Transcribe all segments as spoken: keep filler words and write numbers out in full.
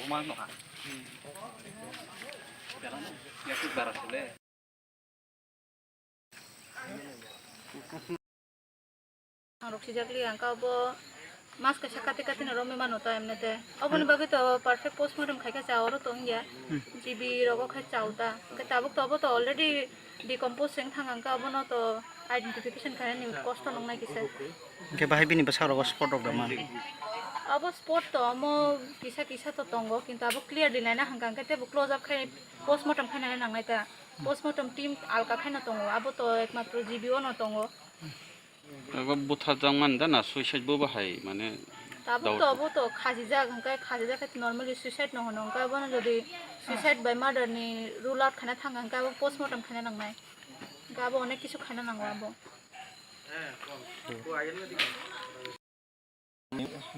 Ang rok sijak li ang ka bo mas kaisa kati kati no romwi mano ta emne te. Oboni bagwi to perfect postmortem khai khe cha oro to wngya. G B rogo khai cha ta. Hwnkhe tabuk to obo to already decompose wng thang ang ka, obono to identification khainani kosto nongnai kisa. Hwnkhe bahai bini bwsa rogo spot rok da man. Abo spot to omo kisa kisa to tongo, kintu abo clearly naina hwnkha hwnkhe tebo close up khai postmortem khainani nangnai ta. Postmortem team alka khaino tongo, abo to ekmatro G B o no tongo. Abo butharjakmani da na suicide bo bahai, mane, tabuk to doubt. Abo to khajijak, hwnkhe khajijak khe normally suicide no hwno, hwnkhe abono jodi suicide by murder ni rule out khaina thang kha, hwnkhe abo postmortem khaina nangnai, hwnkhe abo onek kisu khaina nango abo.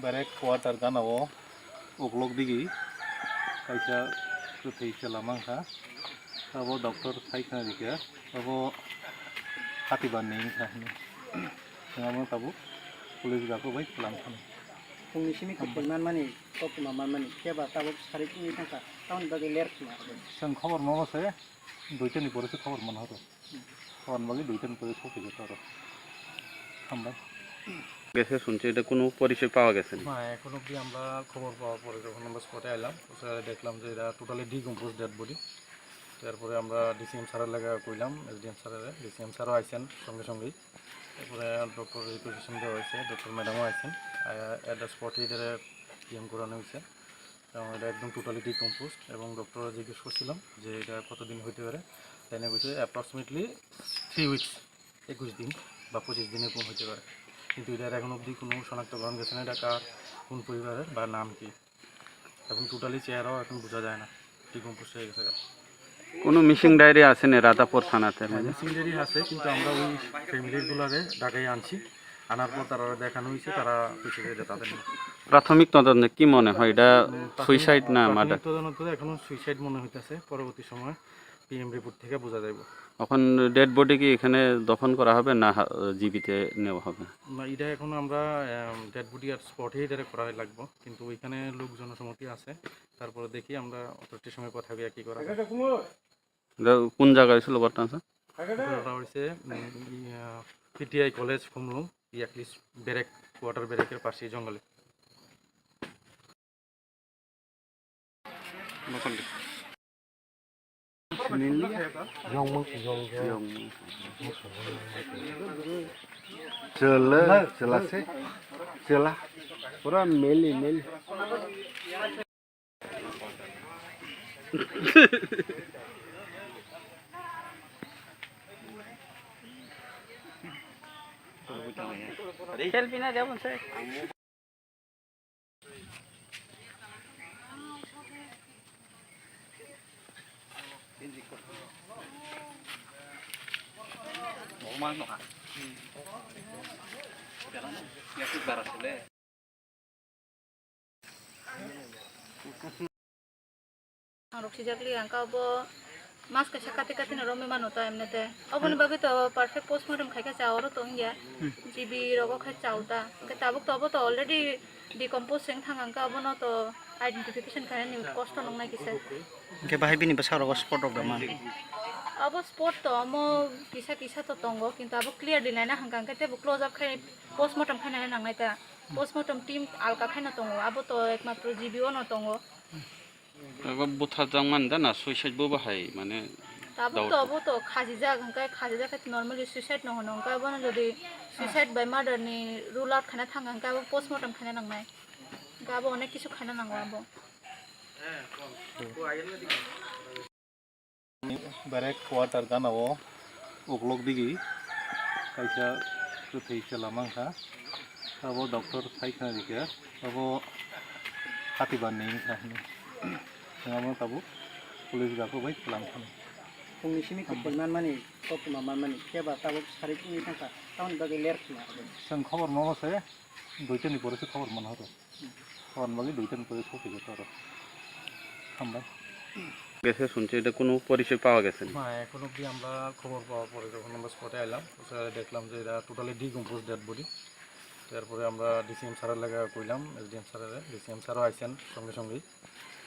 Direct quarter gana o uklok digi kaisa kwthwi chwla mankha, abo doctor sai khna rikha, abo hati ban ni wngkha hwnwi. Abo tabuk police gakho bai tlang thani. Phungni simi kwthwi manmani, koktwma manmani, khe ba tabuk sarik wngwi thangkha, tamoni bagwi ler khna abo. Chwng khobor mano se, duitani pore se khobor mano horo. Hor bagwi duitan pore sokphaikha oro. Hambai. গেছে শুনছি, এটা কোনো পরিচয় পাওয়া গেছে না। হ্যাঁ, এখন অবধি আমরা খবর পাওয়ার পরে যখন আমরা স্পটে এলাম, স্যার দেখলাম যে এটা টোটালি ডিকম্পোজ ডেড বডি। তারপরে আমরা ডিসিএম স্যারের লাগে কইলাম, এসডিএম স্যারের, ডিসিএম স্যারও আইছেন সঙ্গে সঙ্গেই। তারপরে ডক্টর রিকুইজিশন দেওয়া হয়েছে, ডক্টর ম্যাডামও আইছেন। আয়া, এটা স্পটে এটারে পিএম করানো হয়েছে। এবং এটা একদম টোটালি ডিকম্পোজড। এবং ডক্টররা জিজ্ঞেস করছিলাম যে এটা কতদিন হইতে পারে, তাই না কইছে অ্যাপ্রক্সিমেটলি থ্রি উইকস, একুশ দিন বা পঁচিশ দিন এরকম হইতে পারে। কিন্তু এটার এখন অবধি কোনো শনাক্তকরণ গেছে না, এটা কার, কোন পরিবারের বা নাম কি। এখন টোটালি চেহারাও এখন বোঝা যায় না, ডিকম্পোজ হয়ে গেছে। কোনো মিসিং ডায়েরি আছে না রাধাপুর থানাতে? হ্যাঁ, মিসিং ডায়েরি আছে, কিন্তু আমরা ওই ফ্যামিলির গুলারে ঢাকায় আনছি, আনার পর তারা দেখানো হয়েছে, তারা কইছে যে এটা তাদের না। প্রাথমিক তদন্তে কি মনে হয়, এটা উম, প্রাথমিক, সুইসাইড না প্রাথমিক মার্ডার? তদন্ত তো এখনো সুইসাইড মনে হইতেছে, পরবর্তী সময় পিএম রিপোর্ট থেকে বোঝা যাইব। এখন ডেড বডি কি এখানে দফন করা হবে না হা-, জিবিতে নেওয়া হবে? না, এটা এখন আমরা, আম, ডেড বডি আর স্পটেই এটা করা লাগবো, কিন্তু ওইখানে লোক জনসম্মতি আছে, তারপরে দেখি আমরা অথরিটির সঙ্গে কথা বলে কি করা যায়। এটা কোন জায়গা হয়েছিল ঘটনা, স্যার? ঘটনা হয়েছে, উম, ইয়া, পিটিআই কলেজ, ফুমলুং, ইয়াকলিস ব্রেক, ওয়াটার ব্রেকের পাশেই জঙ্গলে। Chwla, chwla se, chwla. Pura male, male. Selfie na jabon se. Ang rok sijak li ang ka bo mas kaisa kati kati no romwi mano ta emne te. Oboni bagwi to perfect postmortem khai khe cha oro to wngya. G B rogo khai cha ta. Hwnkhe tabuk to obo to already decompose wng thang ang ka, obono to identification khainani kosto nongnai kisa. Hwnkhe bahai bini bwsa rogo spot rok da man. Abo spot to omo kisa kisa to tongo, kintu abo clearly naina hwnkha hwnkhe tebo close up khai postmortem khainani nangnai ta. Postmortem team alka khaino tongo, abo to ekmatro G B o no tongo. Abo butharjakmani da na suicide bo bahai, mane, tabuk to doubt. Abo to khajijak, hwnkhe khajijak khe normally suicide no hwno, hwnkhe abono jodi suicide by murder ni rule out khaina thang, hwnkhe abo postmortem khaina nangnai, hwnkhe abo onek kisu khaina nango abo. Direct quarter gana o uklok digi kaisa kwthwi chwla mankha, abo doctor sai khna rikha, abo hati ban ni wngkha hwnwi. Abo tabuk police gakho bai tlang thani. Phungni simi kwthwi manmani, koktwma manmani, khe ba tabuk sarik wngwi thangkha, tamoni bagwi ler khna abo. Chwng khobor mano se, duitani pore se khobor mano horo. Hor bagwi duitani pore sokphaikha oro. Hambai. গেছে শুনছি, এটা কোনো পরিচয় পাওয়া গেছে না। হ্যাঁ, এখন অবধি আমরা খবর পাওয়ার পরে যখন আমরা স্পটে এলাম, স্যার দেখলাম যে এটা টোটালি ডিকম্পোজ ডেড বডি। তারপরে আমরা ডিসিএম স্যারের লাগে কইলাম, এসডিএম স্যারের, ডিসিএম স্যারও আইছেন সঙ্গে সঙ্গেই।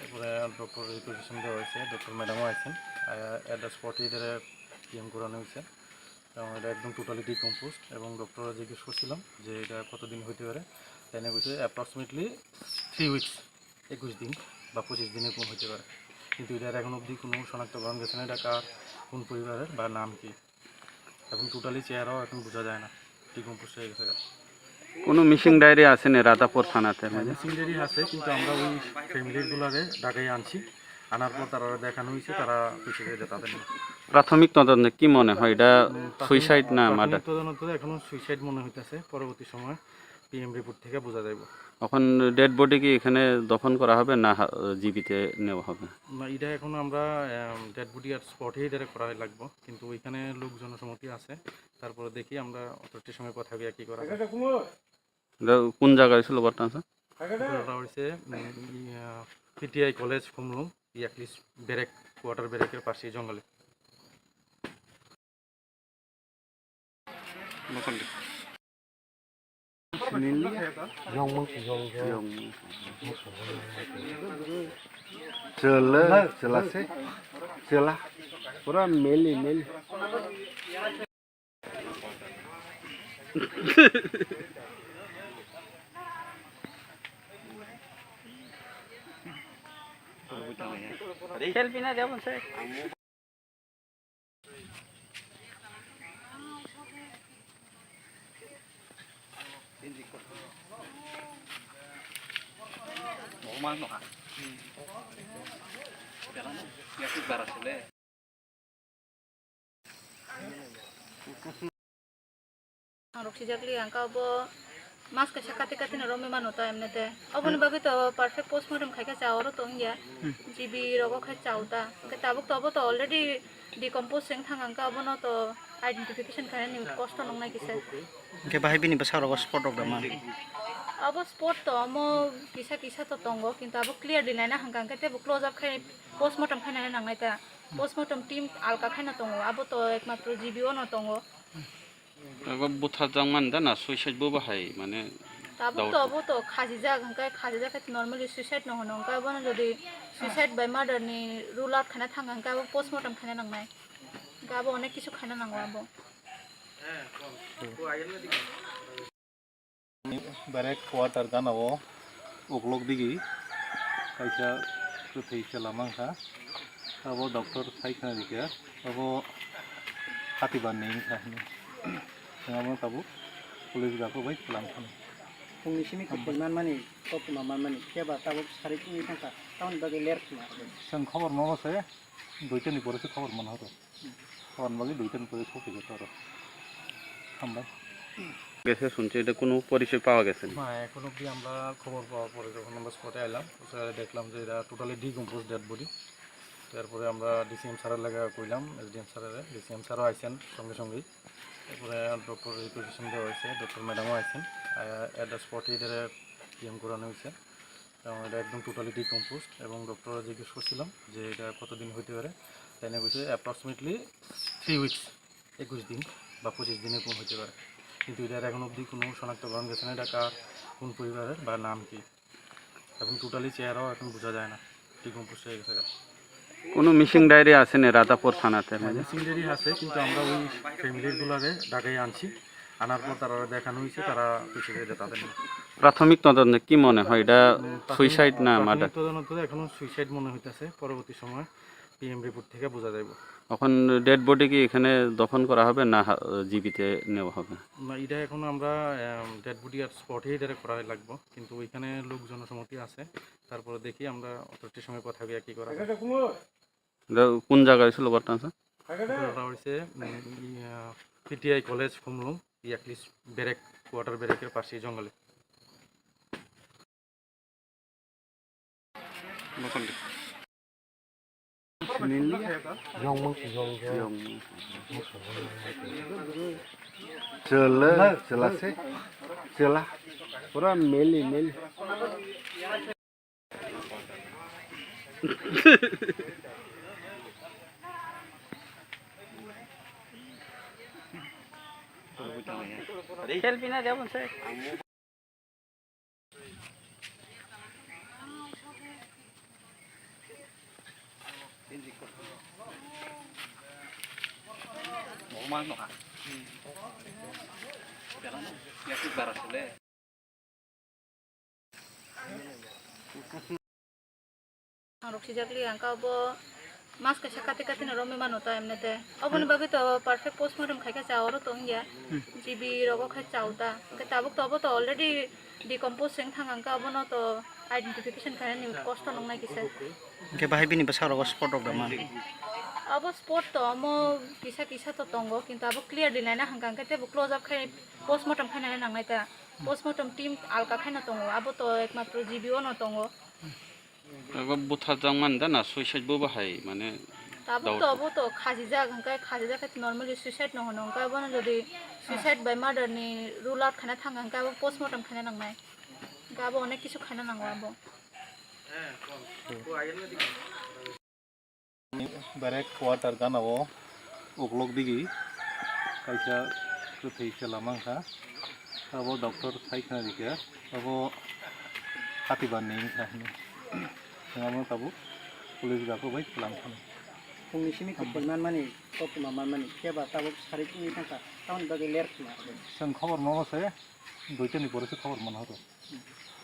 এরপরে ডক্টর রিকুইজিশন দেওয়া হয়েছে, ডক্টর ম্যাডামও আছেন। আহ, এটা স্পটে এটারে পিএম করানো হয়েছে এবং এটা একদম টোটালি ডিকম্পোজড। এবং ডক্টর জিজ্ঞেস করছিলাম যে এটা কতদিন হইতে পারে, তাই না কইছে অ্যাপ্রক্সিমেটলি থ্রি উইকস, একুশ দিন বা পঁচিশ দিন এরকম হইতে পারে। কিন্তু এটার এখন অবধি কোনো শনাক্তকরণ গেছে না, এটা কার, কোন পরিবারের বা নাম কি। এখন টোটালি চেহারাও এখন বোঝা যায় না, ডিকম্পোজ হয়ে গেছে। কোনো মিসিং ডায়েরি আছে নি রাধাপুর থানাতে? হ্যাঁ, মিসিং ডায়েরি আছে, কিন্তু আমরা ওই ফ্যামিলির গুলারে ঢাকায় আনছি, আনার পর তারা দেখানো হয়েছে, তারা পিছিয়ে গেছে তাদের নিয়ে। প্রাথমিক তদন্তে কি মনে হয়, এটা উম, প্রাথমিক সুইসাইড না প্রাথমিক মার্ডার? তদন্ত তো এখনো সুইসাইড মনে হইতেছে। পরবর্তী সময় পিএম রিপোর্ট থেকে বোঝা যাইব। এখন ডেড বডি কি এখানে দফন করা হবে না হা-, জিবিতে নেওয়া হবে? না, এটা এখন আমরা ডেড বডি আর স্পটে এটা করা লাগবো, কিন্তু ওইখানে লোক জনসম্মতি আছে। তারপরে দেখি আমরা অথরিটির সঙ্গে কথা বলে কি করা যায়। এটা কোন জায়গা হয়েছিল ঘটনা, স্যার? ঘটনা হয়েছে পিটিআই কলেজ খুমলুং, ইয়াকলিস ব্রেক, ওয়াটার ব্রেকের পাশে জঙ্গলে। Chwla, chwla se, chwla. Pura meli, meli. Selfie na, jabon se. Ang rok sijak li ang ka bo mas kaisa kati kati no romwi mano ta emne te. Oboni bagwi to perfect postmortem khai khe cha oro to wngya. G B rogo khai cha o ta. Hwnkhe tabuk to obo to already decompose wng thang ang ka, obono to identification khainani kosto nongnai kisa. Hwnkhe bahai bini bwsa rogo spot rok da man. Abo spot to omo kisa kisa to tongo, kintu abo clearly naina hwnkha hwnkhe teibo close up khai postmortem khainani nangnai ta. Postmortem team alka khaina tongo, abo to ekmatro G B o no tongo. Abo butharjak mani da na suicide bo bahai, mane, tabuk to doubt. Abo to khajijak, hwnkhe khajijak khe normally suicide no hwno, hwnkhe abono jodi suicide by murder ni rule out khaina thang hwnkhe abo postmortem khaina nangnai, hwnkhe abo onek kisu khaina nango abo. Direct quarter gana o uklok digi kaisa kwthwi chwla mankha. Abo doctor sai khna rikha, abo hati ban ni wngkha hwnwi. Abo tabuk police gakho bai chwla mankha. Phungni simi kwthwi manmani, koktwma manmani, khe ba tabuk sarik wngwi thangkha, tamoni bagwi ler khna. Chwng khobor mano se, duitani pore se khobor manha rw. Hor bagwi duitani pore sokphaikha oro. Hambai. গেছে শুনছি, এটা কোনো পরিচয় পাওয়া গেছে না। না, এখন অবধি আমরা খবর পাওয়ার পরে যখন আমরা স্পটে এলাম, স্যার দেখলাম যে এরা টোটালি ডিকম্পোজ ডেড বডি। তারপরে আমরা ডিসিএম স্যারের লাগে কইলাম, এসডিএম স্যারের, ডিসিএম স্যারও আইছেন সঙ্গে সঙ্গেই। তারপরে ডক্টর রিকুইজিশন দেওয়া হয়েছে, ডক্টর ম্যাডামও আইছেন। আহ, এটা স্পটে এটারে পিএম করানো হয়েছে। এবং এটা একদম টোটালি ডিকম্পোজড। এবং ডক্টর জিজ্ঞেস করছিলাম যে এটা কতদিন হইতে পারে, তাই না কইছে অ্যাপ্রক্সিমেটলি থ্রি উইকস, একুশ দিন বা পঁচিশ দিন এরকম হইতে পারে। কিন্তু এটার এখন অবধি কোনো শনাক্তকরণ গেছে না, এটা কার, কোন পরিবারের বা নাম কি। এখন টোটালি চেহারাও এখন বোঝা যায় না, ডিকম্পোজ হয়ে গেছে। কোনো মিসিং ডায়েরি আছে নি রাধাপুর থানাতে? হ্যাঁ, মিসিং ডায়েরি আছে, কিন্তু আমরা ওই ফ্যামিলির গুলারে ঢাকায় আনছি, আনার পর তারা দেখানো হয়েছে, তারা পিছিয়ে গেছে তাদের নিয়ে। প্রাথমিক তদন্তে কি মনে হয়, এটা উম, প্রাথমিক সুইসাইড না প্রাথমিক মার্ডার? তদন্ত তো এখনো সুইসাইড মনে হইতাছে, পরবর্তী সময় পিএম রিপোর্ট থেকে বোঝা যাইব। এখন ডেড বডি কি এখানে দফন করা হবে না হা-, জিবিতে নেওয়া হবে? না, এটা এখন আমরা ডেড বডি আর স্পটে এটা করা লাগবো, কিন্তু ওইখানে লোক জনসম্মতি আছে। তারপরে দেখি আমরা অথরিটির সঙ্গে কথা বলে কি করা যায়। এটা কোন জায়গা হয়েছিল ঘটনা, স্যার? ঘটনা হয়েছে, উম, ইয়া, পিটিআই কলেজ খুমলুং, ইয়াকলিস ব্রেক, ওয়াটার ব্রেকের পাশে জঙ্গলে। Chwla, chwla se, chwla. Pura meli, meli. Selfie na, jabon se. Ang rok sijak li ang ka bo mas kaisa kati kati no romwi mano ta emne te. Oboni bagwi to perfect postmortem khai khe cha oro tong ya. G B rogo khai cha ta. Hwnkhe tabuk to obo to already decompose wng thang ang ka, obono to identification khainani kosto nongnai kisa. Hwnkhe bahai bini bwsa rogo spot rok da man. Abo spot to omo kisa kisa to tongo, kintu abo clearly naina hwnkha hwnkhe teibo close up khai postmortem khainani nangnai ta. Postmortem team alka khaino tongo, abo to ekmatro G B o no tongo. Abo butharjakmani da na suicide bo bahai, mane, tabuk to doubt. Abo to khajijak, hwnkhe khajijak khe normally suicide no hwno, hwnkhe abono jodi suicide by murder ni rule out khaina thang kha, hwnkhe abo postmortem khaina nangnai, hwnkhe abo onek kisu khaina nango abo. Berek quarter gana o uklok digi kaisa kwthwi chwla mankha, abo doctor sai khna rikha, abo hatibar ni wngkha hwnwi. Chwng abono tabuk police gakho bai chwla mankha. Phungni simi kok bai manmani, koktwma manmani, khe ba tabuk sarik wngwi thangkha, tamoni bagwi ler khna. Chwng khobor mano se, duitani pore se khobor manhoro.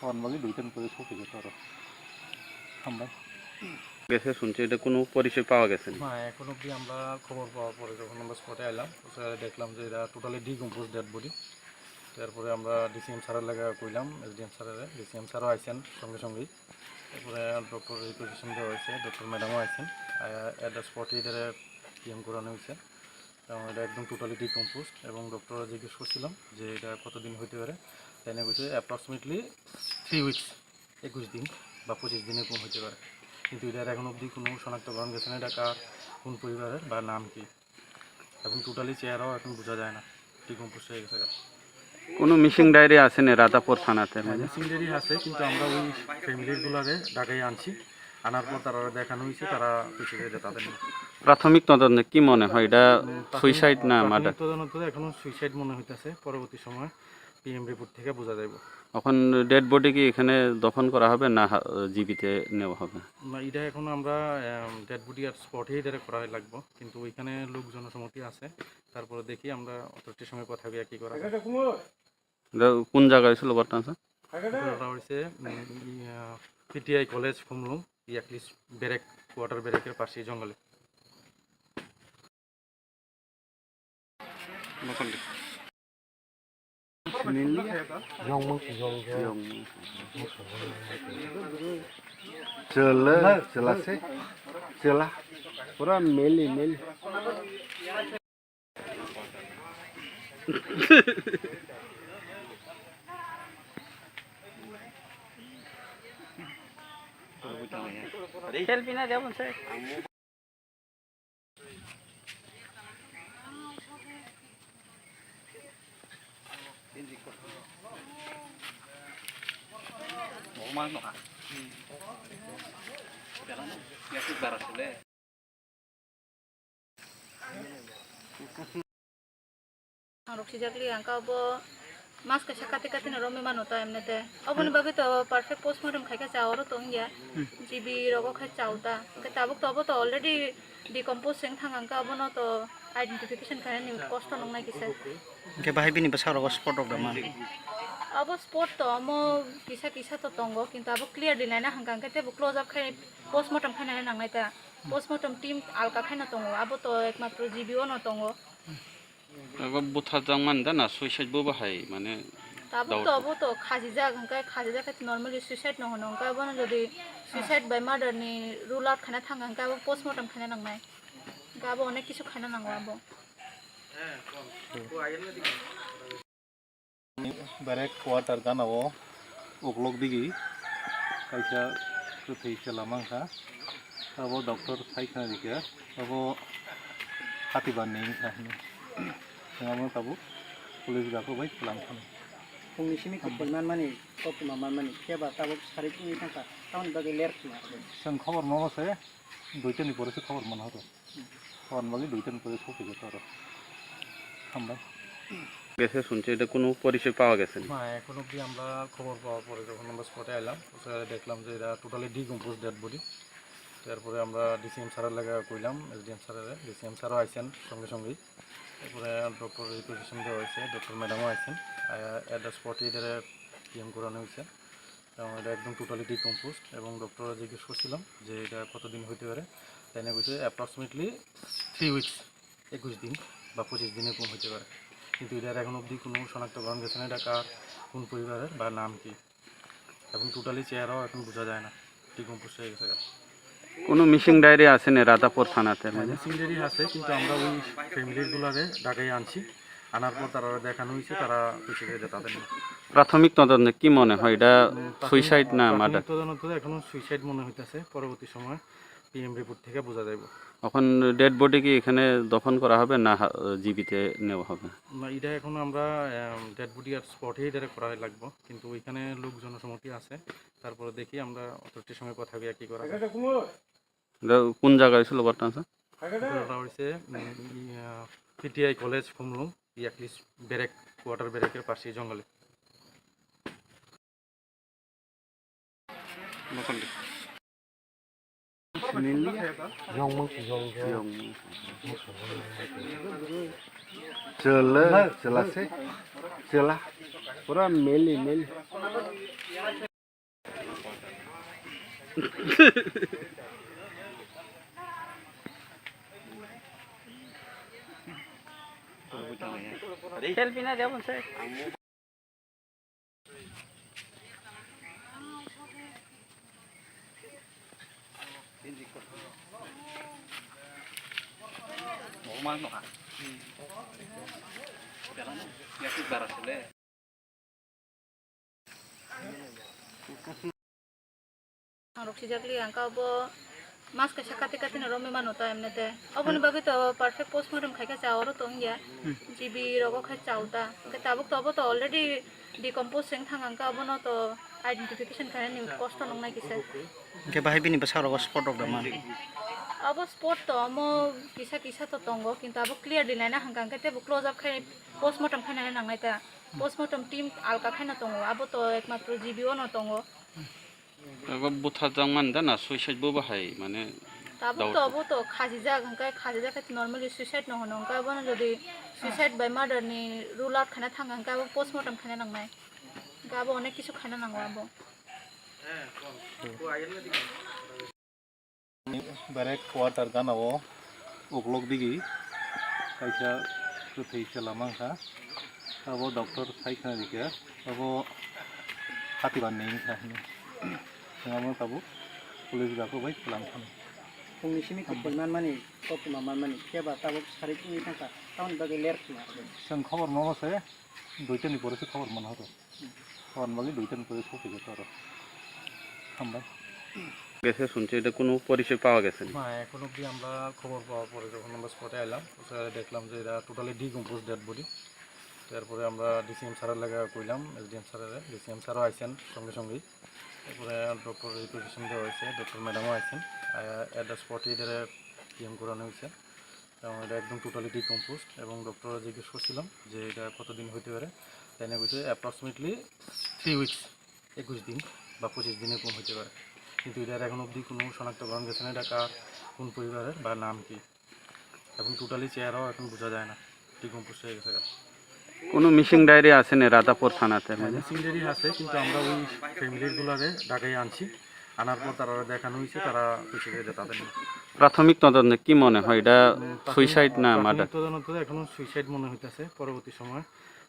Hor bagwi duitan pore sokhe je toro. Hambai. গেছে শুনছি, এটা কোনো পরিচয় পাওয়া গেছে না। হ্যাঁ, এখন অবধি আমরা খবর পাওয়ার পরে যখন আমরা স্পটে এলাম, স্যার দেখলাম যে এটা টোটালি ডিকম্পোজ ডেড বডি। তারপরে আমরা ডিসিএম স্যারের লাগে কইলাম, এসডিএম স্যারের, ডিসিএম স্যারও আইছেন সঙ্গে সঙ্গেই। তারপরে ডক্টর রিকোয়েশন দেওয়া হয়েছে, ডক্টর ম্যাডামও আইছেন। আয়া, এট দ্য স্পটে এটারে পিএম করানো হয়েছে। কারণ এটা একদম টোটালি ডিকম্পোজড এবং ডক্টররা জিজ্ঞেস করছিলাম যে এটা কতদিন হইতে পারে, তাই না কইছে অ্যাপ্রক্সিমেটলি থ্রি উইকস, একুশ দিন বা পঁচিশ দিন এরকম হইতে পারে। কিন্তু এটার এখন অবধি কোনো শনাক্তকরণ গেছে না, এটা কার, কোন পরিবারের বা নাম কি। এখন টোটালি চেহারাও এখন বোঝা যায় না, ডিকম্পোজ হয়ে গেছে। কোনো মিসিং ডায়েরি আছে নি রাজাপুর থানাতে? হ্যাঁ, মিসিং ডায়েরি আছে, কিন্তু আমরা ওই ফ্যামিলির গুলারে ঢাকায় আনছি, আনার পর তারা দেখানো হয়েছে, তারা কইছে যে এটা তাদের না। প্রাথমিক তদন্তে কি মনে হয়, এটা উম, প্রাথমিক, সুইসাইড না প্রাথমিক মার্ডার? তদন্ত তো এখনো সুইসাইড মনে হইতেছে, পরবর্তী সময় পিএম রিপোর্ট থেকে বোঝা যাইবো। এখন ডেড বডি কি এখানে দফন করা হবে না হা-, জিবিতে নেওয়া হবে? না, এটা এখন আমরা, আম, ডেড বডি আর স্পটেই এটারে করা লাগবো, কিন্তু ওইখানে লোক জনসমাতি আছে, তারপরে দেখি আমরা অথরিটির সঙ্গে কথা হইয়া কি করা যায়। এটা কোন জায়গায় হয়েছিল ঘটনা, স্যার? ঘটনাটা হয়েছে, উম, ইয়া, পিটিআই কলেজ, খুমলুং, ইয়াকলিস ব্রেক, ওয়াটার ব্রেকের পাশেই জঙ্গলে। Chwla, chwla se, chwla. Pura meli, meli. Selfie na dia pun, sir. Ang rok sijak li ang ka bo mas kaisa kati kati no romwi mano ta emne te. Oboni bagwi to perfect postmortem khai khe cha oro tong ya. G B rogo khai cha ta. Hwnkhe tabuk to obo to already decompose wng thang ang ka, obono to identification khainani kosto nongnai kisa. Hwnkhe bahai bini bwsa rogo spot rok da man. Abo spot to omo kisa kisa to tongo, kintu abo clearly naina hwnkha hwnkhe teibo close up khai postmortem khainani nangnai ta. Postmortem team alka khaino tongo, abo to ekmatro G B o no tongo. Abo butharjakmani da na suicide bo bahai, mane, tabuk to doubt. Abo to khajijak, hwnkhe khajijak khe normally suicide no hwno, hwnkhe abono jodi suicide by murder ni rule out khaina thang kha, hwnkhe abo postmortem khaina nangnai, hwnkhe abo onek kisu khaina nango abo. Berek quarter gana o uklok digi kaisa kwthwi chwla mankha, abo doctor sai khna rikha, abo hatibar ni wngkha hwnwi. Chwng abono tabuk police gakho bai twlang thani. Phungni simi kok bai manmani, koktwma manmani, khe ba tabuk sarik wngwi thangkha, tamoni bagwi ler khna. Chwng khobor mono se, duitani pore se khobor manhoro. Hor bagwi duitan pore sokhe je toro. Hambai. গেছে শুনছি, এটা কোনো পরিচয় পাওয়া গেছে না। হ্যাঁ, এখন অবধি আমরা খবর পাওয়ার পরে যখন আমরা স্পটে এলাম, স্যার দেখলাম যে এটা টোটালি ডিকম্পোজ ডেড বডি। তারপরে আমরা ডিসিএম স্যারের লাগে কইলাম, এসডিএম স্যারের, ডিসিএম স্যারও আইছেন সঙ্গে সঙ্গেই। তারপরে ডক্টর রিকুয়েশন দেওয়া হয়েছে, ডক্টর ম্যাডামও আছেন। আহ, অ্যাট দ্য স্পটে এটারে পিএম করানো হয়েছে এবং এটা একদম টোটালি ডিকম্পোজড এবং ডক্টর জিজ্ঞেস করছিলাম যে এটা কতদিন হইতে পারে, তাই না কইছে অ্যাপ্রক্সিমেটলি থ্রি উইকস, একুশ দিন বা পঁচিশ দিনে কম হইতে পারে, কিন্তু এটার এখন অবধি কোনো শনাক্তকরণ গেছে না, এটা কার, কোন পরিবারের বা নাম কি। এখন টোটালি চেহারাও এখন বোঝা যায় না, ডিকম্পোজ হয়ে গেছে। কোনো মিসিং ডায়েরি আছে নি রাধাপুর থানাতে? হ্যাঁ, মিসিং ডায়েরি আছে, কিন্তু আমরা ওই ফ্যামিলির গুলারে ঢাকায় আনছি, আনার পর তারা দেখানো হয়েছে, তারা কইছে যে এটা তাদের না। প্রাথমিক তদন্তে কি মনে হয়, এটা হুম, প্রাথমিক সুইসাইড না প্রাথমিক মার্ডার? তদন্ত তো এখনো সুইসাইড মনে হইতেছে। পরবর্তী সময় পিএম রিপোর্ট থেকে বোঝা যাইব। এখন ডেড বডি কি এখানে দফন করা হবে না হা-, জিবিতে নেওয়া হবে? না, এটা এখন আমরা ডেড বডি আর স্পটে এটা করা লাগবো, কিন্তু ওইখানে লোক জনসম্মতি আছে। তারপরে দেখি আমরা অথরিটির সঙ্গে কথা বলে কি করা যায়। এটা কোন জায়গা হয়েছিল ঘটনা, স্যার? ঘটনাটা হয়েছে পিটিআই কলেজ, খুমলুং, ইয়াকলিস ব্রেক, কোয়ার্টার ব্রেকের পাশে জঙ্গলে। Chwla, chwla se, chwla. Pura meli, meli. Selfie na, jabon se. Ang rok sijak li ang kha bo mas kaisa kati kati no romwi mano ta emne te. Oboni bagwi to perfect postmortem khai khe cha oro tong ya. G B rogo khai cha uta. Hwnkhe tabuk to obo to already decompose wng thang ang kha, abono to identification khainani kosto nung nai kisa. Hwnkhe bahai bini bwsa rogo spot rok da man. Abo spot to omo kisa kisa to tongo, kintu abo clearly naina hwnkha hwnkhe teibo close up khai postmortem khainani nangnai ta. Postmortem team alka khaina tongo, abo to ekmatro G B o no tongo. Abo butharjakmani da na suicide bo bahai, mane, tabuk to doubt. Abo to khasijak, hwnkhe khasijak khe normally suicide no hwno, hwnkhe abono jodi suicide by murder ni rule out khaina thang kha, hwnkhe abo postmortem khaina nangnai, hwnkhe abo onek kisu khaina nango abo. Berek quarter gana o uklok digi kaisa kwthwi chwla mankha. Abo doctor sai khna rikha, abo hati ban ni wngkha hwnwi. Chwng abo tabuk police rok bai kwlam khna. Phungni simi kwthwi manmani, koktwma manmani, phiya ba tabuk sarik wngwi thangkha, tamoni bagwi ler khna. Chwng khobor mano se, duita ni pore se khobor mano horo. Hor bagwi duita ni pore sophi khe oro. Hambai. গেছে শুনছি, এটা কোনো পরিচয় পাওয়া গেছে না। হ্যাঁ, এখন অবধি আমরা খবর পাওয়ার পরে যখন আমরা স্পটে এলাম, স্যার দেখলাম যে এরা টোটালি ডিকম্পোজ ডেড বডি। তারপরে আমরা ডিসিএম স্যারের লাগে কইলাম, এসডিএম স্যারের, ডিসিএম স্যারও আইছেন সঙ্গে সঙ্গেই। তারপরে ডক্টর রিকুয়েশন দেওয়া হয়েছে, ডক্টর ম্যাডামও আছেন। অ্যাট দ্য স্পটে এদের পিএম করানো হয়েছে এবং এটা একদম টোটালি ডিকম্পোজড এবং ডক্টর জিজ্ঞেস করছিলাম যে এটা কতদিন হইতে পারে, তাই না কইছে অ্যাপ্রক্সিমেটলি থ্রি উইকস, একুশ দিন বা পঁচিশ দিনে কম হইতে পারে, কিন্তু এটার এখন অবধি কোনো শনাক্তকরণ গেছে না, এটা কার, কোন পরিবারের বা নাম কি, এখন টোটালি চেহারাও এখন বোঝা যায় না, ডিকম্পোজ হয়ে গেছে। কোনো মিসিং ডায়েরি আছে নি রাধাপুর থানাতে? হ্যাঁ, মিসিং ডায়েরি আছে, কিন্তু আমরা ওই ফ্যামিলির গুলারে ঢাকায় আনছি, আনার পর তারা দেখানো হয়েছে, তারা কইছে যে এটা তাদের না। প্রাথমিক তদন্তে কি মনে হয়, এটা হুম, প্রাথমিক সুইসাইড না প্রাথমিক মার্ডার? তদন্ত তো এখনো সুইসাইড মনে হইতেছে, পরবর্তী সময়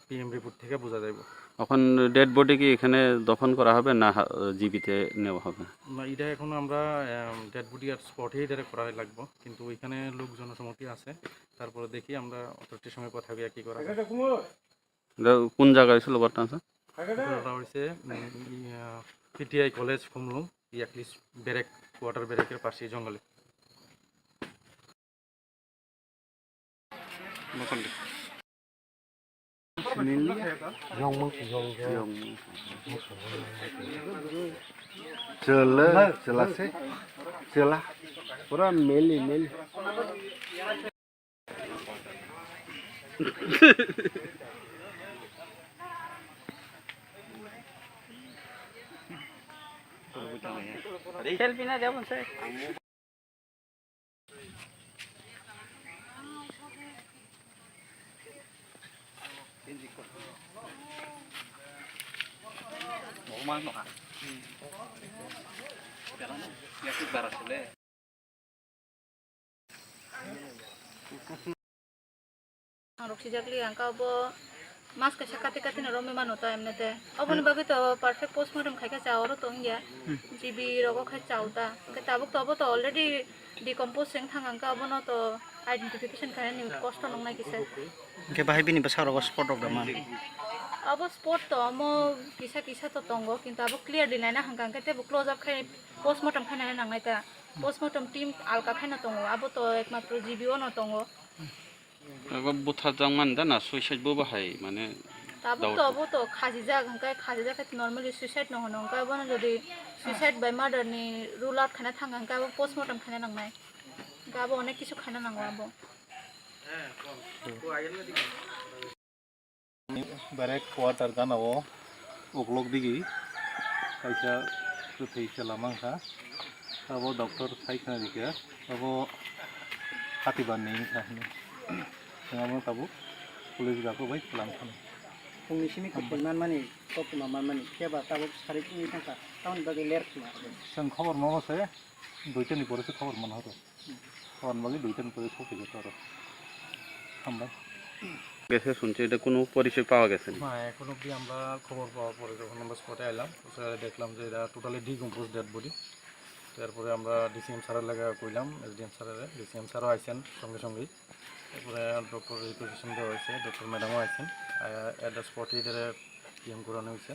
পিএম রিপোর্ট থেকে বোঝা যাইব। এখন ডেড বডি কি এখানে দফন করা হবে না হা-, জিবিতে নেওয়া হবে? না, এটা এখন আমরা ডেড বডি আর স্পটে এটা করা লাগবো, কিন্তু ওইখানে লোক জনসম্মতি আছে, তারপরে দেখি আমরা অথরিটির সঙ্গে কথা বলে কি করা যায়। এটা কোন জায়গা হয়েছিল ঘটনা, স্যার? ঘটনাটা হয়েছে পিটিআই কলেজ, খুমলুং, ইয়াকলিস ব্রেক, কোয়ার্টার ব্রেকের পাশে জঙ্গলে। Chwla, chwla se, chwla. Pura meli, meli. Selfie na, jabon se. Ang rok sijak li ang ka bo mas kaisa kati kati no romwi mano ta emne te. Oboni bagwi to perfect postmortem khai khe cha oro tong ya. G B rogo khai cha ta. Hwnkhe tabuk to obo to already decompose wng thang ang ka, obono to identification khainani kosto nongnai kisa. Hwnkhe bahai bini bwsa rogo spot rok da man. Abo spot to omo kisa kisa to tongo, kintu abo clearly naina hwnkha hwnkhe teibo close up khai postmortem khainani nangnai ta. Postmortem team alka khaino tongo, abo to ekmatro G B o no tongo. Abo butharjakmani da na suicide bo bahai, mane, tabuk to doubt. Abo to khajijak, hwnkhe khajijak khe normally suicide no hwno, hwnkhe abono jodi suicide by murder ni rule out khaina thang kha, hwnkhe abo postmortem khaina nangnai, hwnkhe abo onek kisu khaina nango abo. Berek quarter gana o uklok digi kaisa kwthwi chwla mankha. Abo doctor sai khna rikha, abo hatibar ni wngkha hwnwi. Chwng abo tabuk police gakho bai chwla mankha. Phungni simi kwthwi manmani, koktwma manmani, phiya ba tabuk sarik wngwi thangkha, tamoni bagwi ler khna abo. Chwng khobor mano se, duitani pore se khobor manhoro. Hor bagwi duitan pore sophi geta aro. Hambai. গেছে শুনছি, এটা কোনো পরিচয় পাওয়া গেছে না। না, এখন অবধি আমরা খবর পাওয়ার পরে যখন আমরা স্পটে এলাম, স্যার দেখলাম যে এটা টোটালি ডিকম্পোজ ডেড বডি। তারপরে আমরা ডিসিএম স্যারের লাগে কইলাম, এসডিএম স্যারের, ডিসিএম স্যারও আইছেন সঙ্গে সঙ্গেই। তারপরে ডক্টর রিকোয়েশন দেওয়া হয়েছে, ডক্টর ম্যাডামও আইছেন। আহ, এটা স্পটে এটারে পিএম করানো হয়েছে।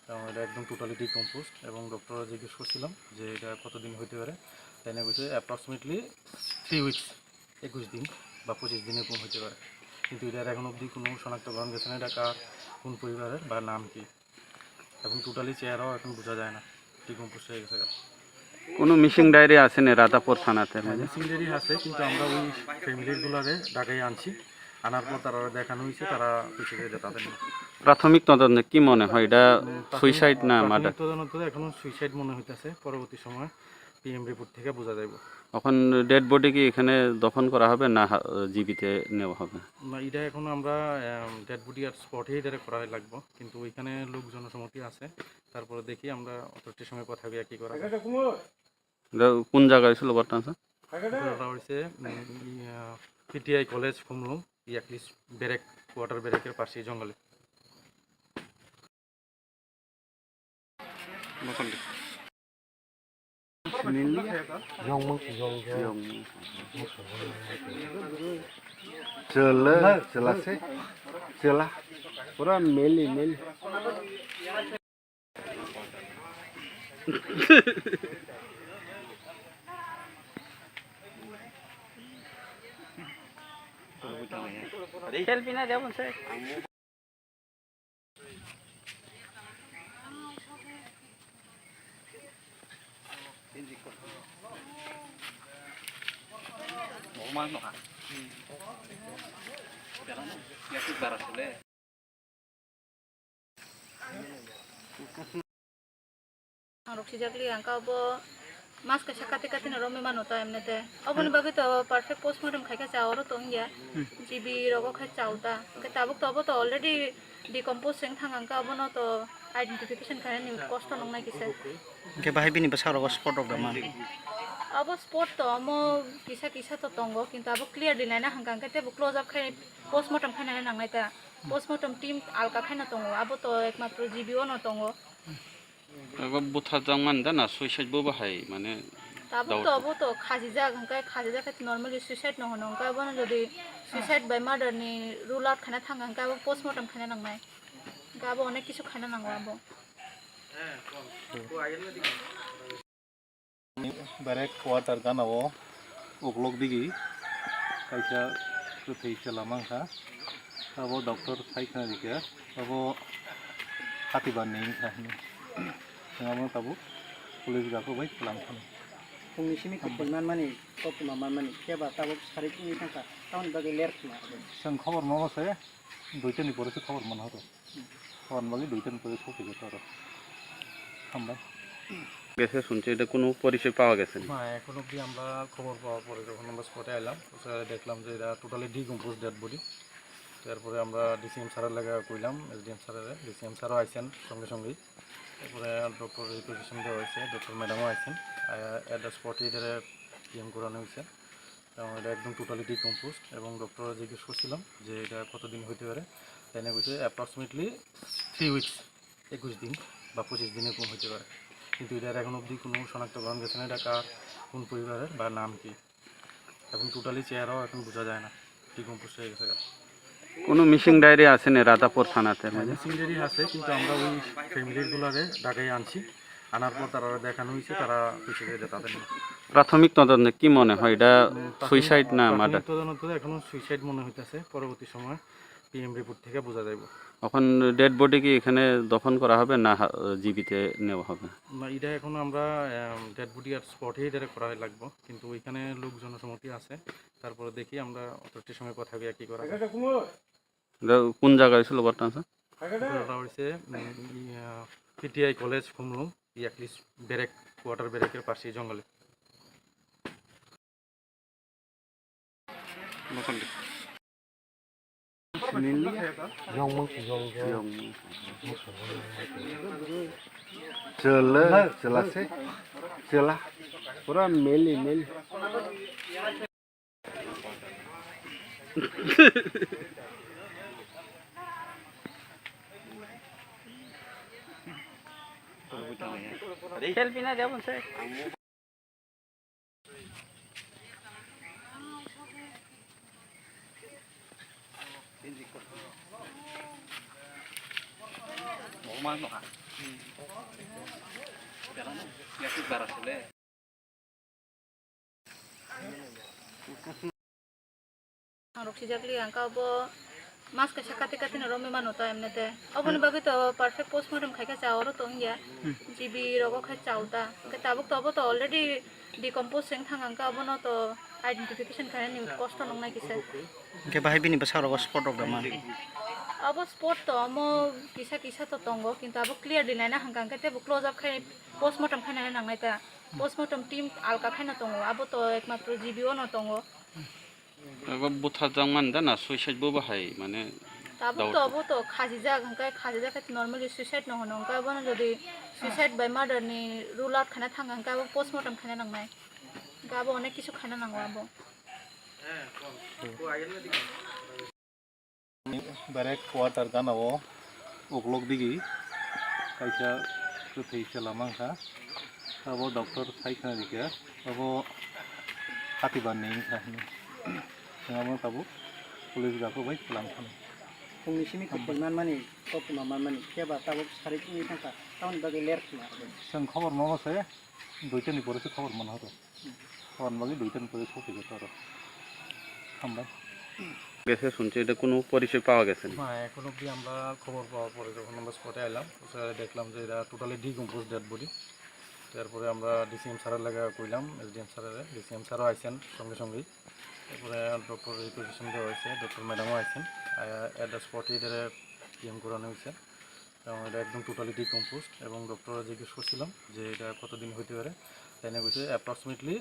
কারণ এটা একদম টোটালি ডিকম্পোজড এবং ডক্টররা জিজ্ঞেস করছিলাম যে এটা কতদিন হইতে পারে, তাই না কইছে অ্যাপ্রক্সিমেটলি থ্রি উইকস, একুশ দিন বা পঁচিশ দিন এরকম হইতে পারে। কিন্তু এটার এখন অবধি কোনো শনাক্তকরণ গেছে না, এটা কার, কোন পরিবারের বা নাম কি। এখন টোটালি চেহারাও এখন বোঝা যায় না, ডিকম্পোজ হয়ে গেছে। কোনো মিসিং ডায়েরি আছে নি রাধাপুর থানাতে? হ্যাঁ, মিসিং ডায়েরি আছে, কিন্তু আমরা ওই ফ্যামিলির গুলারে ঢাকায় আনছি, আনার পর তারা দেখানো হয়েছে, তারা হচ্ছে যে এটা তাদের না। প্রাথমিক তদন্তে কি মনে হয়, এটা হুম, প্রাথমিক, সুইসাইড না প্রাথমিক মার্ডার? তদন্ত তো এখনো সুইসাইড মনে হইতেছে, পরবর্তী সময় পিএম রিপোর্ট থেকে বোঝা যাইবো। এখন ডেড বডি কি এখানে দফন করা হবে না হা-, জিবিতে নেওয়া হবে? না, এটা এখন আমরা, আম, ডেড বডি আর স্পটেই এটারে করা লাগবো, কিন্তু ওইখানে লোক জনসমাতি আছে, তারপরে দেখি আমরা অথরিটির সঙ্গে কথা হইয়া কি করা যায়। এটা কোন জায়গায় হয়েছিল ঘটনা, স্যার? ঘটনাটা হয়েছে, উম, ইয়া, পিটিআই কলেজ, খুমলুং, ইয়াকলিস ব্রেক, ওয়াটার ব্রেকের পাশেই জঙ্গলে। Chwla, chwla se, chwla. Pura male, male. Selfie na dia pun, sir. Ang rok sijak li ang ka bo mas kaisa kati kati no romwi mano ta emne te. Oboni bagwi to perfect postmortem khai khe cha oro tong ya. G B rogo khai cha ta. Hwnkhe tabuk to obo to already decompose wng thang ang ka, obono to identification khainani kosto nongnai kisa. Hwnkhe bahai bini bwsa rogo spot rok da man. Abo spot to omo kisa kisa to tongo, kintu abo clearly naina hwnkha hwnkhe teibo close up khai postmortem khainani nangnai ta. Postmortem team alka khaino tongo, abo to ekmatro G B o no tongo. Abo butharjakmani da na suicide bo bahai, mane, tabuk to doubt. Abo to khajijak, hwnkhe khajijak khe normally suicide no hwno, hwnkhe abono jodi suicide by murder ni rule out khaina thang kha, hwnkhe abo postmortem khaina nangnai, hwnkhe abo onek kisu khaina nango abo. Berek quarter gana o uklok digi kaisa kwthwi chwla mankha. Abo doctor sai khna rikha, abo hatibar ni wngkha hwnwi. Chwng abono tabuk police gakho bai chwla mankha. Phungni simi kwthwi manmani, koktwma manmani, phiya ba tabuk sarik wngwi thangkha, tamoni bagwi ler khna abo. Chwng khobor mano se, duitani pore se khobor manhoro. Hor bagwi duitan pore sophi geta aro. Hambai. গেছে শুনছি, এটা কোনো পরিচয় পাওয়া গেছে না। হ্যাঁ, এখন অবধি আমরা খবর পাওয়ার পরে যখন আমরা স্পটে এলাম, স্যার দেখলাম যে এটা টোটালি ডিকম্পোজ ডেড বডি। এরপরে আমরা ডিসিএম স্যারের লেগে কইলাম, এসডিএম স্যারের, ডিসিএম স্যারও আইছেন সঙ্গে সঙ্গেই। এরপরে ডক্টর রিকুইজিশন দেওয়া হয়েছে, ডক্টর ম্যাডামও আইছেন। আহ, at the spot-এ এটারে পিএম করানো হয়েছে এবং এটা একদম টোটালি ডিকম্পোজড। এবং ডক্টর জিজ্ঞেস করছিলাম যে এটা কতদিন হইতে পারে, তাই না কইছে অ্যাপ্রক্সিমেটলি থ্রি উইকস, একুশ দিন বা পঁচিশ দিনে কোন হইতে পারে। কিন্তু এটার এখন অবধি কোনো শনাক্তকরণ গেছে না, এটা কার, কোন পরিবারের বা নাম কি। এখন টোটালি চেহারাও এখন বোঝা যায় না, ডিকম্পোজ হয়ে গেছে। কোনো মিসিং ডায়েরি আছে নি রাধাপুর থানাতে? হ্যাঁ, মিসিং ডায়েরি আছে, কিন্তু আমরা ওই ফ্যামিলির গুলারে ঢাকায় আনছি, আনার পর তারা দেখানো হয়েছে, তারা পিছিয়ে যায় তাদের নিয়ে। প্রাথমিক তদন্তে কি মনে হয়, এটা উম, প্রাথমিক, সুইসাইড না প্রাথমিক মার্ডার? তদন্ত তো এখনো সুইসাইড মনে হইতেছে, পরবর্তী সময় পিএম রিপোর্ট থেকে বোঝা যাইব। এখন ডেড বডি কি এখানে দফন করা হবে না হা-, জিবিতে নেওয়া হবে? না, এটা এখন আমরা, আম, ডেড বডি আর স্পটেই এটারে করা লাগবো, কিন্তু ওইখানে লোক জনসম্মতি আছে, তারপরে দেখি আমরা অথরিটির সঙ্গে কথা বলে কি করা যায়। এটা কোন জায়গায় হয়েছিল ঘটনা, স্যার? ঘটনাটা হয়েছে, উম, ইয়া, পিটিআই কলেজ খুমলুং, ইয়াকলিস ব্যারেক, কোয়ার্টার ব্যারেকের পাশেই জঙ্গলে। Chwla, chwla se, chwla. Pura male, male. Selfie na, jabon se. Ang rok sijak li ang ka bo mas kaisa kati kati no romwi mano ta emne te. Oboni bagwi to perfect postmortem khai khe cha oro tong ya. G B rogo khai chao ta. Hwnkhe tabuk to obo to already decompose wng thang ang ka, obono to identification khai ni kosto nong nai kisa. Hwnkhe bahai bini bwsa rogo spot rok da man. Abo spot to omo kisa kisa to tongo, kintu abo clearly naina hwnkha hwnkhe tebo close up khai postmortem khai nai nang nai ta. Postmortem team alka khai no tongo, abo to ekmatro G B o no tongo. Abo butharjak man da na suicide bo bahai, mane, tabuk to doubt. Abo to khajijak, hwnkhe khajijak khe normally suicide no hwno, hwnkhe abono jodi suicide by murder ni rule out khaina thang kha, hwnkhe abo postmortem khaina nangnai, hwnkhe abo onek kisu khaina nango abo. Direct quarter gana o uklok digi kaisa kwthwi chwla mankha, abo doctor sai khna rikha, abo hatibar ni wngkha hwnwi. Abo tabuk police gakho bai chwla mankha. Phungni simi kwthwi manmani, koktwma manmani, khe ba tabuk sarik wngwi thangkha, tamoni bagwi ler khna abo. Chwng khobor mano se, duitani pore se khobor mano horo. Hor bagwi duitan pore sophi jeto aro. Hambai. গেছে শুনছি, এটা কোনো পরিচয় পাওয়া গেছে না। হ্যাঁ, এখন অবধি আমরা খবর পাওয়ার পরে যখন আমরা স্পটে এলাম, স্যার দেখলাম যে এটা টোটালি ডিকম্পোজ ডেড বডি। তারপরে আমরা ডিসিএম স্যারের লেগে কইলাম, এসডিএম স্যারের, ডিসিএম স্যারও আইছেন সঙ্গে সঙ্গেই। তারপরে ডক্টর রিকুইজিশন দেওয়া হয়েছে, ডক্টর ম্যাডামও আইছেন। এট দ্য স্পটে এটারে পিএম করানো হয়েছে। এবং এটা একদম টোটালি ডিকম্পোজড। এবং ডক্টররা জিজ্ঞেস করছিলাম যে এটা কতদিন হইতে পারে, তাই না কইছে অ্যাপ্রক্সিমেটলি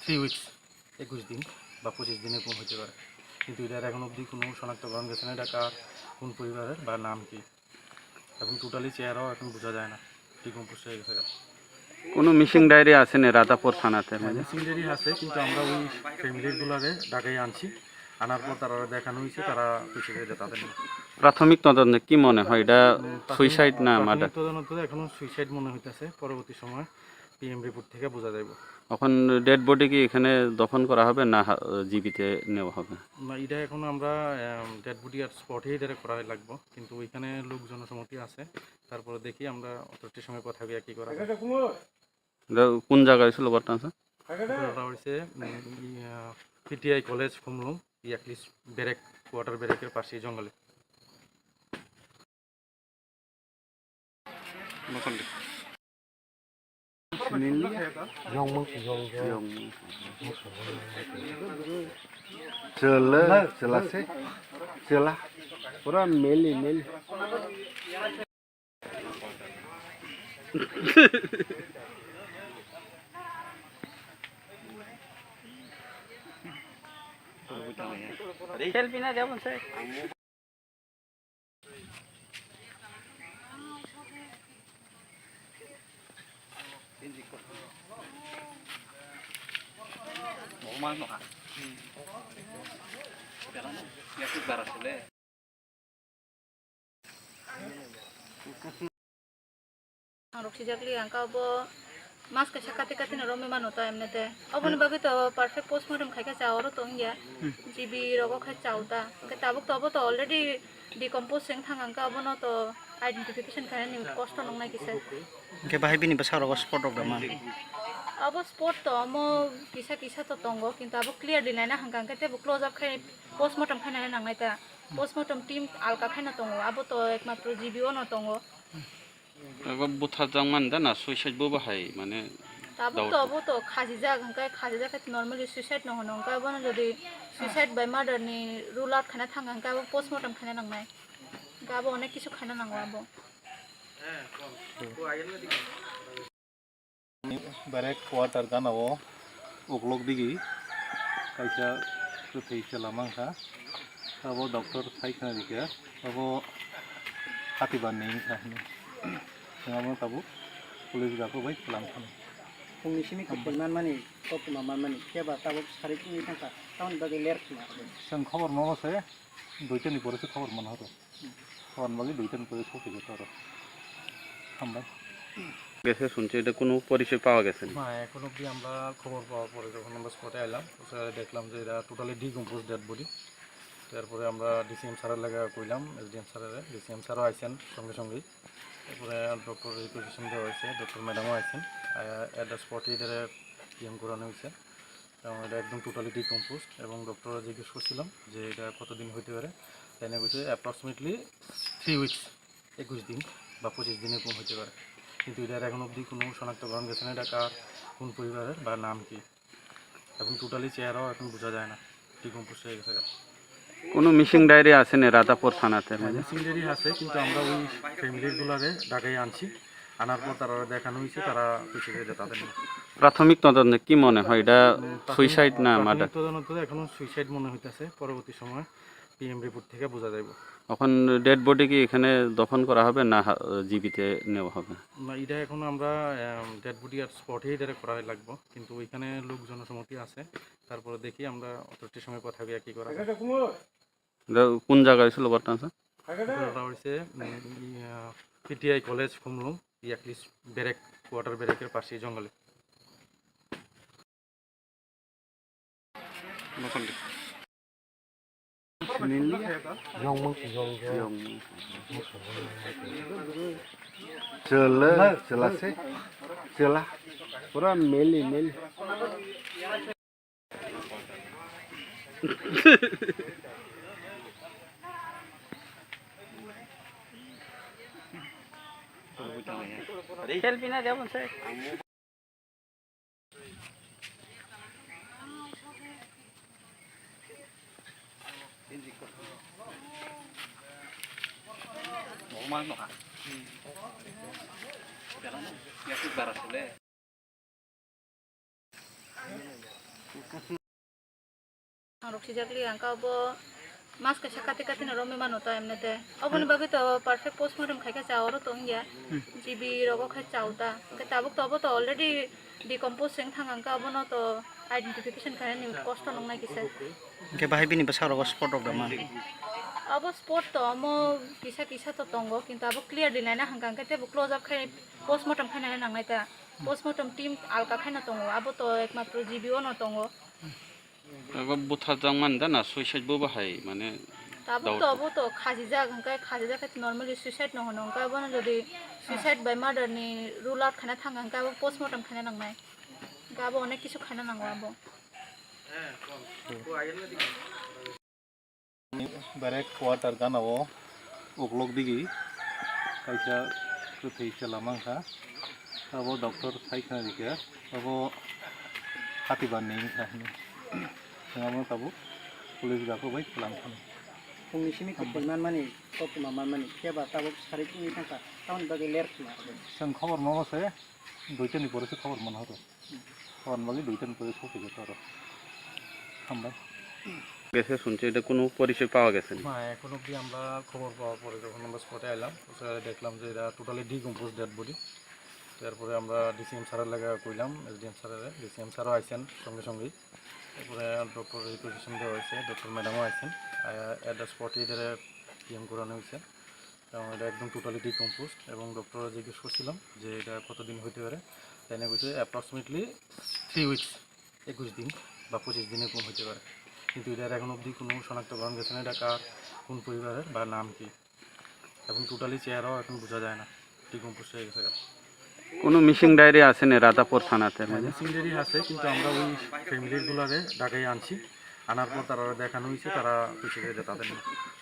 থ্রি উইকস, একুশ দিন বা পঁচিশ দিনে কোন হইতে পারে। কিন্তু এটার এখন অবধি কোনো শনাক্তকরণ গেছে না, এটা কার, কোন পরিবারের বা নাম কি। এবং টোটালি চেহারাও এখন বোঝা যায় না, ডিকম্পোজ হয়ে গেছে। কোনো মিসিং ডায়েরি আছে নি রাধাপুর থানাতে? হ্যাঁ, মিসিং ডায়েরি আছে, কিন্তু আমরা ওই ফ্যামিলির গুলারে ঢাকায় আনছি, আনার পর তারা দেখানো হয়েছে, তারা পিছিয়ে যায় তাদের নিয়ে। প্রাথমিক তদন্তে কি মনে হয়, এটা উম, প্রাথমিক, সুইসাইড না প্রাথমিক মার্ডার? তদন্ত তো এখনো সুইসাইড মনে হইতেছে, পরবর্তী সময় পিএম রিপোর্ট থেকে বোঝা যাইব। এখন ডেড বডি কি এখানে দফন করা হবে না হা-, জিবিতে নেওয়া হবে? না, এটা এখন আমরা, আম, ডেড বডি আর স্পটেই এটারে করা লাগবো, কিন্তু ওইখানে লোক জনসম্মতি আছে, তারপরে দেখি আমরা অথরিটির সঙ্গে কথা বলে কি করা যায়। এটা কোন জায়গায় হয়েছিল ঘটনা, স্যার? ঘটনাটা হয়েছে, উম, ইয়া, পিটিআই কলেজ খুমলুং, ইয়াকলিস ব্যারেক, কোয়ার্টার ব্যারেকের পাশেই জঙ্গলে। Chwla, chwla se, chwla. Pura male, male. Selfie na, jabon se. Ang rok sijakli ang ka bo mas kaisa kati kati no romwi mano ta emne te. Oboni bagwi to perfect postmortem khai khe cha oro tong ya. G B rogo khai cha ta. Hwnkhe tabuk to abo to already decompose wng thang ang ka, abono to identification khainani kosto nongnai kisa. Hwnkhe bahai bini bwsa rogo spot rok da man. Abo spot to omo kisa kisa to tongo, kintu abo clearly naina hwnkha hwnkhe tebo close up khai postmortem khainani nangnai ta. Postmortem team alka khaino tongo, abo to ekmatro G B o no tongo. Abo butharjak man da na suicide bo bahai mane? Tabuk to doubt. Abo to khajijak, hwnkhe khajijak khe normally suicide no hwno, hwnkhe abono jodi suicide by murder ni rule out khaina thang hwnkhe abo postmortem khaina nangnai. Hwnkhe abo onek kisu khaina nango abo. Berek water gana o uklok digi kaisa kwthwi chwla mankha. Abo doctor sai khna rikha, abo hati ban ni wngkha hinwi. Abo tabuk police gakho bai kwlam khna. Phungni simi kwthwi manmani, koktwma manmani, khe ba tabuk sarik wngwi thangkha, tamoni bagwi ler khna abo. Chwng khobor mobo se, duitani pore se khobor man horo. Hor bagwi duitan pore sophi jeto aro. Hambai. গেছে শুনছি, এটা কোনো পরিচয় পাওয়া গেছে না। হ্যাঁ, এখন অবধি আমরা খবর পাওয়ার পরে যখন আমরা স্পটে এলাম, তো স্যার দেখলাম যে এটা টোটালি ডিকম্পোজ ডেড বডি। তারপরে আমরা ডিসিএম স্যারের লাগে কইলাম, এসডিএম স্যারের, ডিসিএম স্যারও আইছেন সঙ্গে সঙ্গেই। তারপরে ডক্টর রিকুইজিশন দেওয়া হয়েছে, ডক্টর ম্যাডামও আইছেন। অ্যাট দ্য স্পটে এটারে পিএম করানো হয়েছে। এবং এটা একদম টোটালি ডিকম্পোজড। এবং ডক্টররা জিজ্ঞেস করছিলাম যে এটা কতদিন হইতে পারে, তাই না কইছে অ্যাপ্রক্সিমেটলি থ্রি উইকস, একুশ দিন বা পঁচিশ দিন এরকম হইতে পারে। কিন্তু এটার এখন অবধি কোনো শনাক্তকরণ গেছে না, এটা কার, কোন পরিবারের বা নাম কি। এখন টোটালি চেহারাও এখন বোঝা যায় না, ডিকম্পোজ হয়ে গেছে। কোনো মিসিং ডায়েরি আছে না রাধাপুর থানাতে? হ্যাঁ, মিসিং ডায়েরি আছে, কিন্তু আমরা ওই ফ্যামিলির গুলারে ঢাকায় আনছি, আনার পর তারা দেখানো হয়েছে, তারা কইছে যে এটা তাদের না। প্রাথমিক তদন্তে কি মনে হয়, এটা উম, প্রাথমিক, সুইসাইড না প্রাথমিক মার্ডার? তদন্ত তো এখনো সুইসাইড মনে হইতেছে, পরবর্তী সময় পিএম রিপোর্ট থেকে বোঝা যাইব। এখন ডেড বডি কি এখানে দফন করা হবে না হা-, জিবিতে নেওয়া হবে? না, এটা এখন আমরা, আম, ডেড বডি আর স্পটেই এটা করা লাগবো, কিন্তু ওইখানে লোক জনসম্মতি আছে, তারপরে দেখি আমরা অথরিটির সঙ্গে কথা বলে কি করা যায়। এটা কোন জায়গা হয়েছিল ঘটনা, স্যার? ঘটনাটা হয়েছে, উম, ইয়া, পিটিআই কলেজ খুমলুং, ইয়াকলিস ব্যারেক, কোয়ার্টার ব্যারেকের পাশেই জঙ্গলে। Chwla, chwla se, chwla. Pura male, male. Selfie na jabon se. Ang rok sijakli ang ka bo mas kaisa kati kati no romwi mano ta emne te. Oboni bagwi to perfect postmortem khai khe cha oro tong ya. G B rogo khai cha ta. Hwnkhe tabuk to abo to already decompose wng thang ang ka, abono to identification khainani kosto nongnai kisa. Hwnkhe bahai bini bwsa rogo spot rok da man. Abo spot to omo kisa kisa to tongo, kintu abo clearly naina hwnkha hwnkhe tebo close up khai postmortem khainani nangnai ta. Postmortem team alka khaino tongo, abo to ekmatro G B o no tongo. Abo butharjak man da na suicide bo bahai mane? Tabuk to doubt. Abo to khajijak, hwnkhe khajijak khe normally suicide no hwno, hwnkhe abono jodi suicide by murder ni rule out khaina thang hwnkhe abo postmortem khaina nangnai. Hwnkhe abo onek kisu khaina nango abo. Berek water gana o uklok digi kaisa kwthwi chwla mankha. Abo doctor sai khna rikha, abo hati ban ni wngkha hinwi. Chwng abo tabuk police gakho bai kwlam khna. Phungni simi kwthwi manmani, koktwma manmani, khe ba tabuk sarik wngwi thangkha, tamoni bagwi ler khna abo. Chwng khobor mobo se, duitani pore se khobor man horo. Hor bagwi duitani pore sophi jeto aro. Hambai. গেছে শুনছি, এটা কোনো পরিচয় পাওয়া গেছে না। হ্যাঁ, এখন অবধি আমরা খবর পাওয়ার পরে যখন আমরা স্পটে এলাম, তো স্যার দেখলাম যে এটা টোটালি ডিকম্পোজ ডেড বডি। তারপরে আমরা ডিসিএম স্যারের লাগে কইলাম, এসডিএম স্যারের, ডিসিএম স্যারও আইছেন সঙ্গে সঙ্গেই। এরপরে ডক্টর রিকুইজিশন দেওয়া হয়েছে, ডক্টর ম্যাডামও আছেন। আহ, অ্যাট দ্য স্পটে এদের পিএম করানো হয়েছে এবং এটা একদম টোটালি ডিকম্পোজড। এবং ডক্টর জিজ্ঞেস করছিলাম যে এটা কতদিন হইতে পারে, তাই না কইছে অ্যাপ্রক্সিমেটলি থ্রি উইকস, একুশ দিন বা পঁচিশ দিনে কম হইতে পারে। কিন্তু এটার এখন অবধি কোনো শনাক্তকরণ গেছে না, এটা কার, কোন পরিবারের বা নাম কি। এবং টোটালি চেহারাও এখন বোঝা যায় না, ডিকম্পোজ হয়ে গেছে। কোনো মিসিং ডায়েরি আছে নি রাজাপুর থানাতে? হ্যাঁ, মিসিং ডায়েরি আছে, কিন্তু আমরা ওই ফ্যামিলির গুলারে ঢাকায় আনছি, আনার পর তারা দেখানো হয়েছে, তারা কইছে যে এটা তাদের না।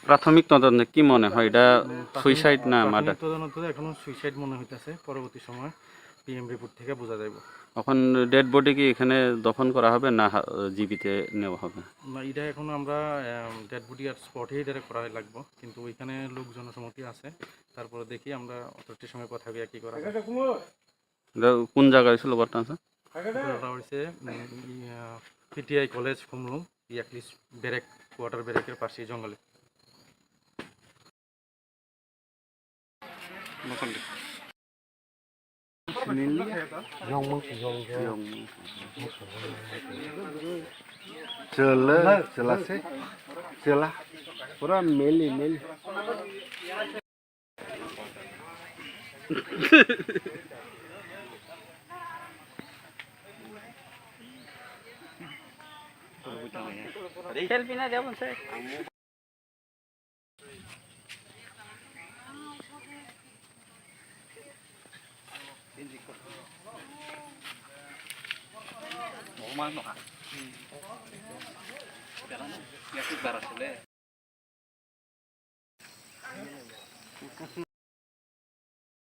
প্রাথমিক তদন্তে কি মনে হয়, এটা উম, প্রাথমিক সুইসাইড না প্রাথমিক মার্ডার? তদন্ত তো এখনো সুইসাইড মনে হইতেছে। পরবর্তী সময় পিএম রিপোর্ট থেকে বোঝা যাইব। এখন ডেড বডি কি এখানে দফন করা হবে না হা-, জিবিতে নেওয়া হবে? না, এটা এখন আমরা ডেড বডি আর স্পটেই এটা করা লাগবো, কিন্তু ওইখানে লোক জনসম্মতি আছে। তারপরে দেখি আমরা অথরিটির সঙ্গে কথা বলে কি করা যায়। এটা কোন জায়গা হয়েছিল ঘটনা, স্যার? ঘটনা হয়েছে পিটিআই কলেজ খুমলুং, ইয়াকলিস ব্রেক, ওয়াটার ব্রেকের পাশে জঙ্গলে। Chwla, chwla se, chwla. Pura meli, meli. Selfie na jabon se.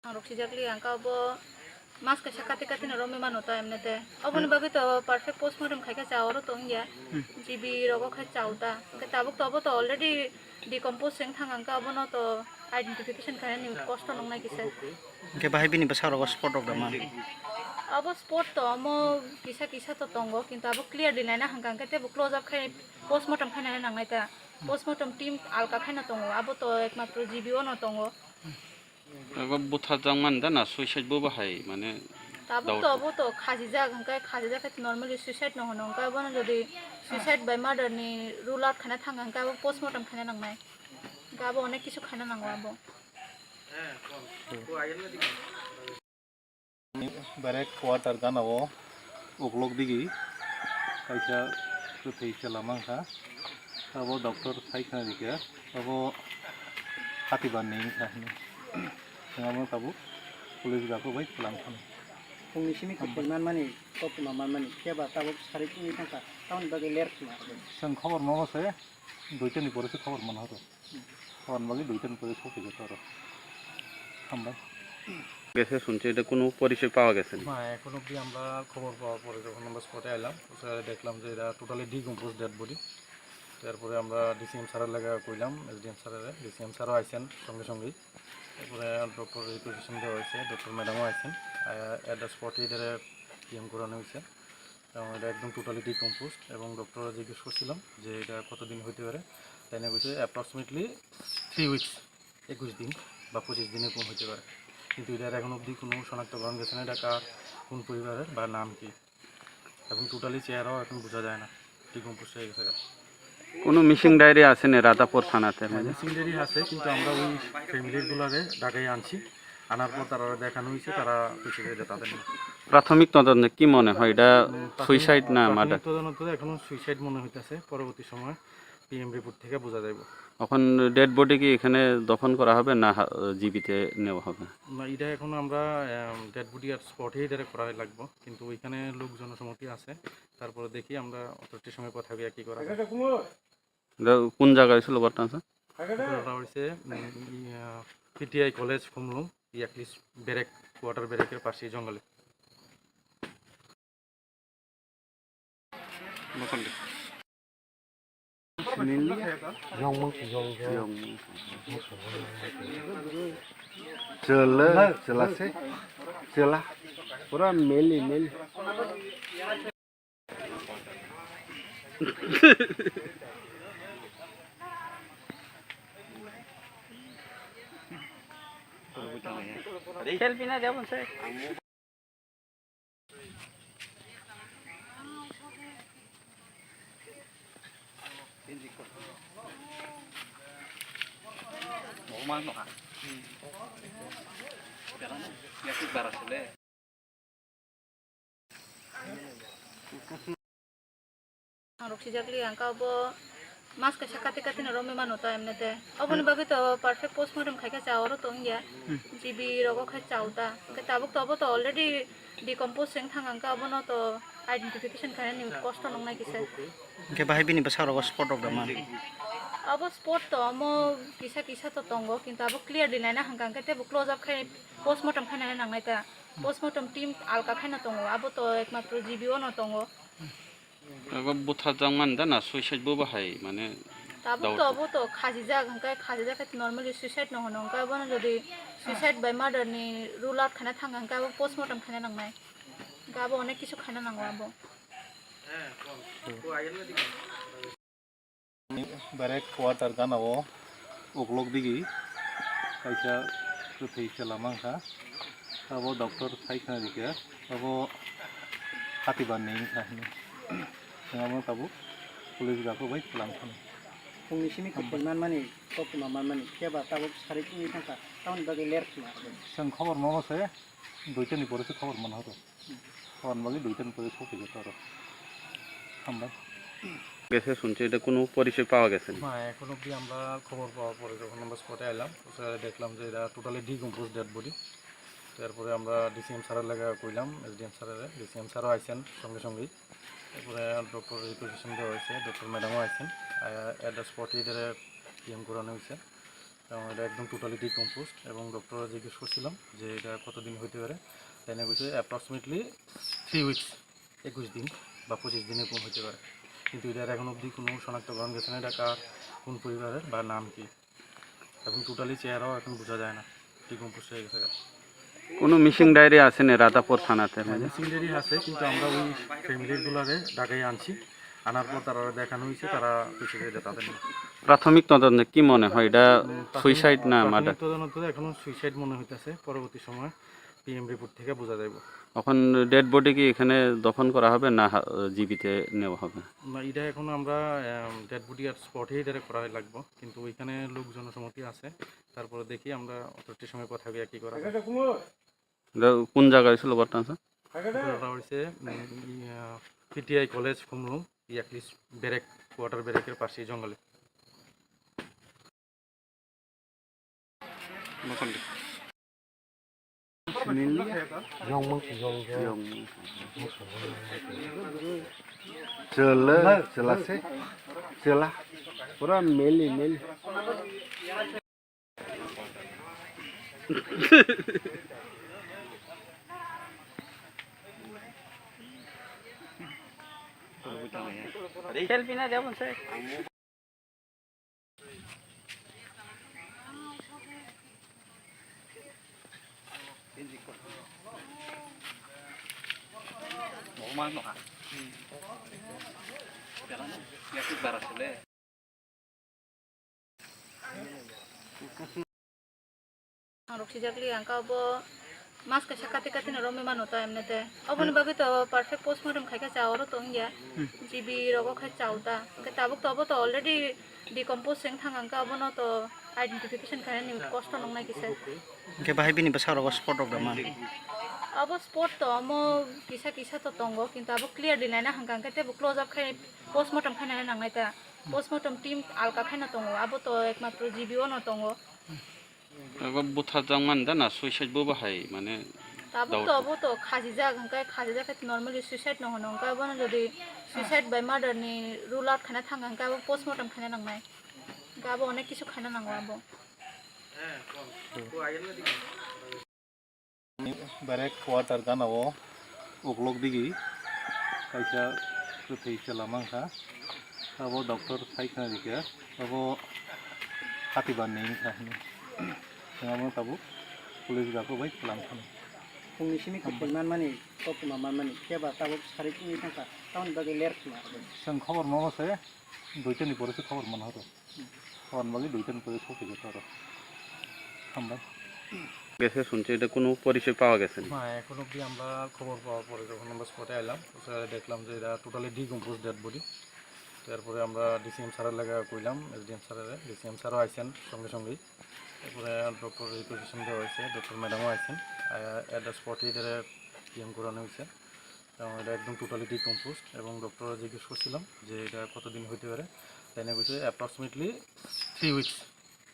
Ang rok sijakli ang ka bo mas kaisa kati kati no romwi mano ta emne te. Oboni bagwi to perfect postmortem khai khe cha oro to wngya. G B rogo khai cha ta. Hwnkhe tabuk to obo to already decompose wng thang ang ka, obono to identification khainani kosto nongnai kisa. Hwnkhe bahai bini bwsa rogo spot rok da man. Abo spot to omo kisa kisa to tongo, kintu abo clearly naina hwnkha hwnkhe teibo close up khai postmortem khainani nangnai ta. Postmortem team alka khaina tongo, abo to ekmatro G B o no tongo. Abo butharjak mani da na suicide bo bahai mane? Tabuk to doubt. Abo to khajijak, hwnkhe khajijak khe normally suicide no hwno, hwnkhe abono jodi suicide by murder ni rule out khaina thang hwnkhe abo postmortem khaina nangnai. Hwnkhe abo onek kisu khaina nango abo. Direct quarter gana o uklok digi kaisa kwthwi chwla mankha. Abo doctor sai khna rikha, abo hati ban ni wngkha hwnwi. Abo tabuk police gakho bai tlang phano. Phungni simi kwthwi manmani, koktwma manmani, phiya ba tabuk sarik wngwi thangkha, tamoni bagwi ler khna. Chwng khobor mano se, duitani pore se khobor manha rw. Hor bagwi duitani pore sokphaikha oro. Hambai. গেছে শুনছি, এটা কোনো পরিচয় পাওয়া গেছে না। হ্যাঁ, এখন অবধি আমরা খবর পাওয়ার পরে যখন আমরা স্পটে এলাম, স্যার দেখলাম যে এটা টোটালি ডিকম্পোজ ডেড বডি। তারপরে আমরা ডিসিএম স্যারের লাগে কইলাম, এসডিএম স্যারের, ডিসিএম স্যারও আইছেন সঙ্গে সঙ্গেই। তারপরে ডক্টর রিকুইজিশন দেওয়া হয়েছে, ডক্টর ম্যাডামও আছেন। অ্যাট দ্য স্পটে এদের পিএম করানো হয়েছে। এবং এটা একদম টোটালি ডিকম্পোজড। এবং ডক্টররা জিজ্ঞেস করছিলাম যে এটা কতদিন হইতে পারে, তাই না কইছে অ্যাপ্রক্সিমেটলি থ্রি উইকস, একুশ দিন বা পঁচিশ দিনে কম হইতে পারে। কিন্তু এটার এখন অবধি কোনো শনাক্তকরণ গেছে না, এটা কার, কোন পরিবারের বা নাম কি। এবং টোটালি চেহারাও এখন বোঝা যায় না, ডিকম্পোজ হয়ে গেছে। কোনো মিসিং ডায়েরি আছে নি রাজাপুর থানাতে? হ্যাঁ, মিসিং ডায়েরি আছে, কিন্তু আমরা ওই ফ্যামিলির গুলারে ঢাকায় আনছি, আনার পর তারা দেখানো হয়েছে, তারা কইছে যে এটা তাদের না। প্রাথমিক তদন্তে কি মনে হয়, এটা উম, প্রাথমিক সুইসাইড না প্রাথমিক মার্ডার? তদন্ত তো এখনো সুইসাইড মনে হইতাছে, পরবর্তী সময় পিএম রিপোর্ট থেকে বোঝা যাইব। এখন ডেড বডি কি এখানে দফন করা হবে না হা-, জিবিতে নেওয়া হবে? না, এটা এখন আমরা ডেড বডি আর স্পটেই এটা করা লাগবো, কিন্তু ওইখানে লোক জনসম্মতি আছে। তারপরে দেখি আমরা অথরিটির সঙ্গে কথা বলে কি করা যায়। এটা কোন জায়গা হয়েছিল ঘটনা, স্যার? ঘটনা হয়েছে উম, ইয়া, পিটিআই কলেজ খুমলুং, ইয়াকলিস ব্রেক, ওয়াটার ব্রেকের পাশে জঙ্গলে। Chwla, chwla se, chwla. Pura meli, meli. Selfie na jabon se. Ang rok sijak li ang ka bo mas kaisa kati kati no romwi mano ta emne te. Oboni bagwi to perfect postmortem khai khe cha oro tong ya. G B rogo khai cha ta. Hwnkhe tabuk to abo to already decompose wng thang ang ka, abono to identification khainani kosto nongnai kisa. Hwnkhe bahai bini bwsa rogo spot rok da man. Abo spot to omo kisa kisa to tongo, kintu abo clearly naina hwnkha hwnkhe teibo close up khai postmortem khainani nangnai ta. Postmortem team alka khaino tongo, abo to ekmatro G B o no tongo. Abo butharjak mani da na suicide bo bahai mane? Tabuk to doubt. Abo to khajijak, hwnkhe khajijak khe normally suicide no hwno, hwnkhe abono jodi suicide by murder ni rule out khaina thang hwnkhe abo postmortem khaina nangnai, hwnkhe abo onek kisu khaina nango abo. Berek quarter gana o uklok digi kaisa kwthwi chwla mankha. Abo doctor sai khna rikha, abo hatibar ni wngkha hwnwi. Abo tabuk police gakho bai chwla mankha. Phungni simi kwthwi manmani, koktwma manmani, khe ba tabuk sarik wngwi thangkha, tamoni bagwi ler khna abo. Chwng khobor mano se, duitani pore se khobor manhoro. Hon bagwi duitan pore sophi geta aro. Hambai. গেছে শুনছি, এটা কোনো পরিচয় পাওয়া গেছে না। না, এখন অবধি আমরা খবর পাওয়ার পরে যখন আমরা স্পটে এলাম, স্যার দেখলাম যে এটা টোটালি ডিকম্পোজ ডেড বডি। তারপরে আমরা ডিসিএম স্যারের লেগে কইলাম, এসডিএম স্যারের, ডিসিএম স্যারও আইছেন সঙ্গে সঙ্গেই। তারপরে ডক্টর রিকুইজিশন দেওয়া হয়েছে, ডক্টর ম্যাডামও আইছেন। অ্যাট দ্য স্পটে এটারে পিএম করানো হয়েছে। এবং এটা একদম টোটালি ডিকম্পোজড এবং ডক্টররা জিজ্ঞেস করছিলাম যে এটা কতদিন হইতে পারে, তাই না কইছে অ্যাপ্রক্সিমেটলি থ্রি উইকস, একুশ দিন বা পঁচিশ দিনে কম হইতে পারে। কিন্তু এটার এখন অবধি কোনো শনাক্তকরণ গেছে না, এটা কার, কোন পরিবারের বা নাম কি। এখন টোটালি চেহারাও এখন বোঝা যায় না, ডিকম্পোজ হয়ে গেছে। কোনো মিসিং ডায়েরি আছে নি রাধাপুর থানাতে? হ্যাঁ, মিসিং ডায়েরি আছে, কিন্তু আমরা ওই ফ্যামিলির গুলারে ঢাকায় আনছি, আনার পর তারা দেখানো হয়েছে, তারা কইছে যে এটা তাদের না। প্রাথমিক তদন্তে কি মনে হয়, এটা উম, প্রাথমিক, সুইসাইড না প্রাথমিক মার্ডার? তদন্ত তো এখনো সুইসাইড মনে হইতেছে, পরবর্তী সময় পিএম রিপোর্ট থেকে বোঝা যাইবো। এখন ডেড বডি কি এখানে দফন করা হবে না হা-, জিবিতে নেওয়া হবে? না, এটা এখন আমরা, আম, ডেড বডি আর স্পটেই এটারে করা লাগবো, কিন্তু ওইখানে লোক জনসমাতি আছে, তারপরে দেখি আমরা অথরিটির সঙ্গে কথা হইয়া কি করা যায়। এটা কোন জায়গা হয়েছিল ঘটনা, স্যার? ঘটনাটা হয়েছে, উম, ইয়া, পিটিআই কলেজ, খুমলুং, ইয়াকলিস ব্রেক, ওয়াটার ব্রেকের পাশেই জঙ্গলে। Chwla, chwla se, chwla. Pura male, male. Selfie na dia pun, sir. Ang rok sijak li ang ka bo mas kaisa kati kati no romwi mano ta emne te. Oboni bagwi to perfect postmortem khai khe cha oro tong ya. G B rogo khai cha ta. Hwnkhe tabuk to abo to already decompose wng thang ang ka, abono to identification khainani kosto nongnai kisa. Hwnkhe bahai bini bwsa rogo spot rok da man. Abo spot to omo kisa kisa to tongo, kintu abo clearly naina hwnkha hwnkhe teibo close up khai postmortem khainani nangnai ta. Postmortem team alka khaino tongo, abo to ekmatro G B o no tongo. Abo butharjak mani da na suicide bo bahai mane? Tabuk to doubt. Abo to khajijak, hwnkhe khajijak khe normally suicide no hwno, hwnkhe abono jodi suicide by murder ni rule out khaina thang hwnkhe abo postmortem khaina nangnai, hwnkhe abo onek kisu khaina nango abo. Berek quarter gana o uklok digi kaisa kwthwi chwla mankha. Abo doctor sai khna rikha, abo hatibar ni wngkha hwnwi. Abo tabuk police gakho bai chwla mankha. Phungni simi kwthwi manmani, koktwma manmani, khe ba tabuk sarik wngwi thangkha, tamoni bagwi ler khna abo. Chwng khobor mano se, duitani pore se khobor manhoro. Hon bagwi duitan pore sophi geta aro. Hambai. গেছে শুনছি, এটা কোনো পরিচয় পাওয়া গেছে না। হ্যাঁ, এখন অবধি আমরা খবর পাওয়ার পরে যখন আমরা স্পটে এলাম, স্যার দেখলাম যে এটা টোটালি ডিকম্পোজ ডেড বডি। তারপরে আমরা ডিসিএম স্যারের লেগে কইলাম, এসডিএম স্যারের, ডিসিএম স্যারও আইছেন সঙ্গে সঙ্গেই। এরপরে ডক্টর রিকুইজিশন দেওয়া হয়েছে, ডক্টর ম্যাডামও আছেন। আহ, এটা স্পটে এটারে পিএম করানো হয়েছে এবং এটা একদম টোটালি ডিকম্পোজড। এবং ডক্টর জিজ্ঞেস করছিলাম যে এটা কতদিন হইতে পারে, তাই না কইছে অ্যাপ্রক্সিমেটলি থ্রি উইকস,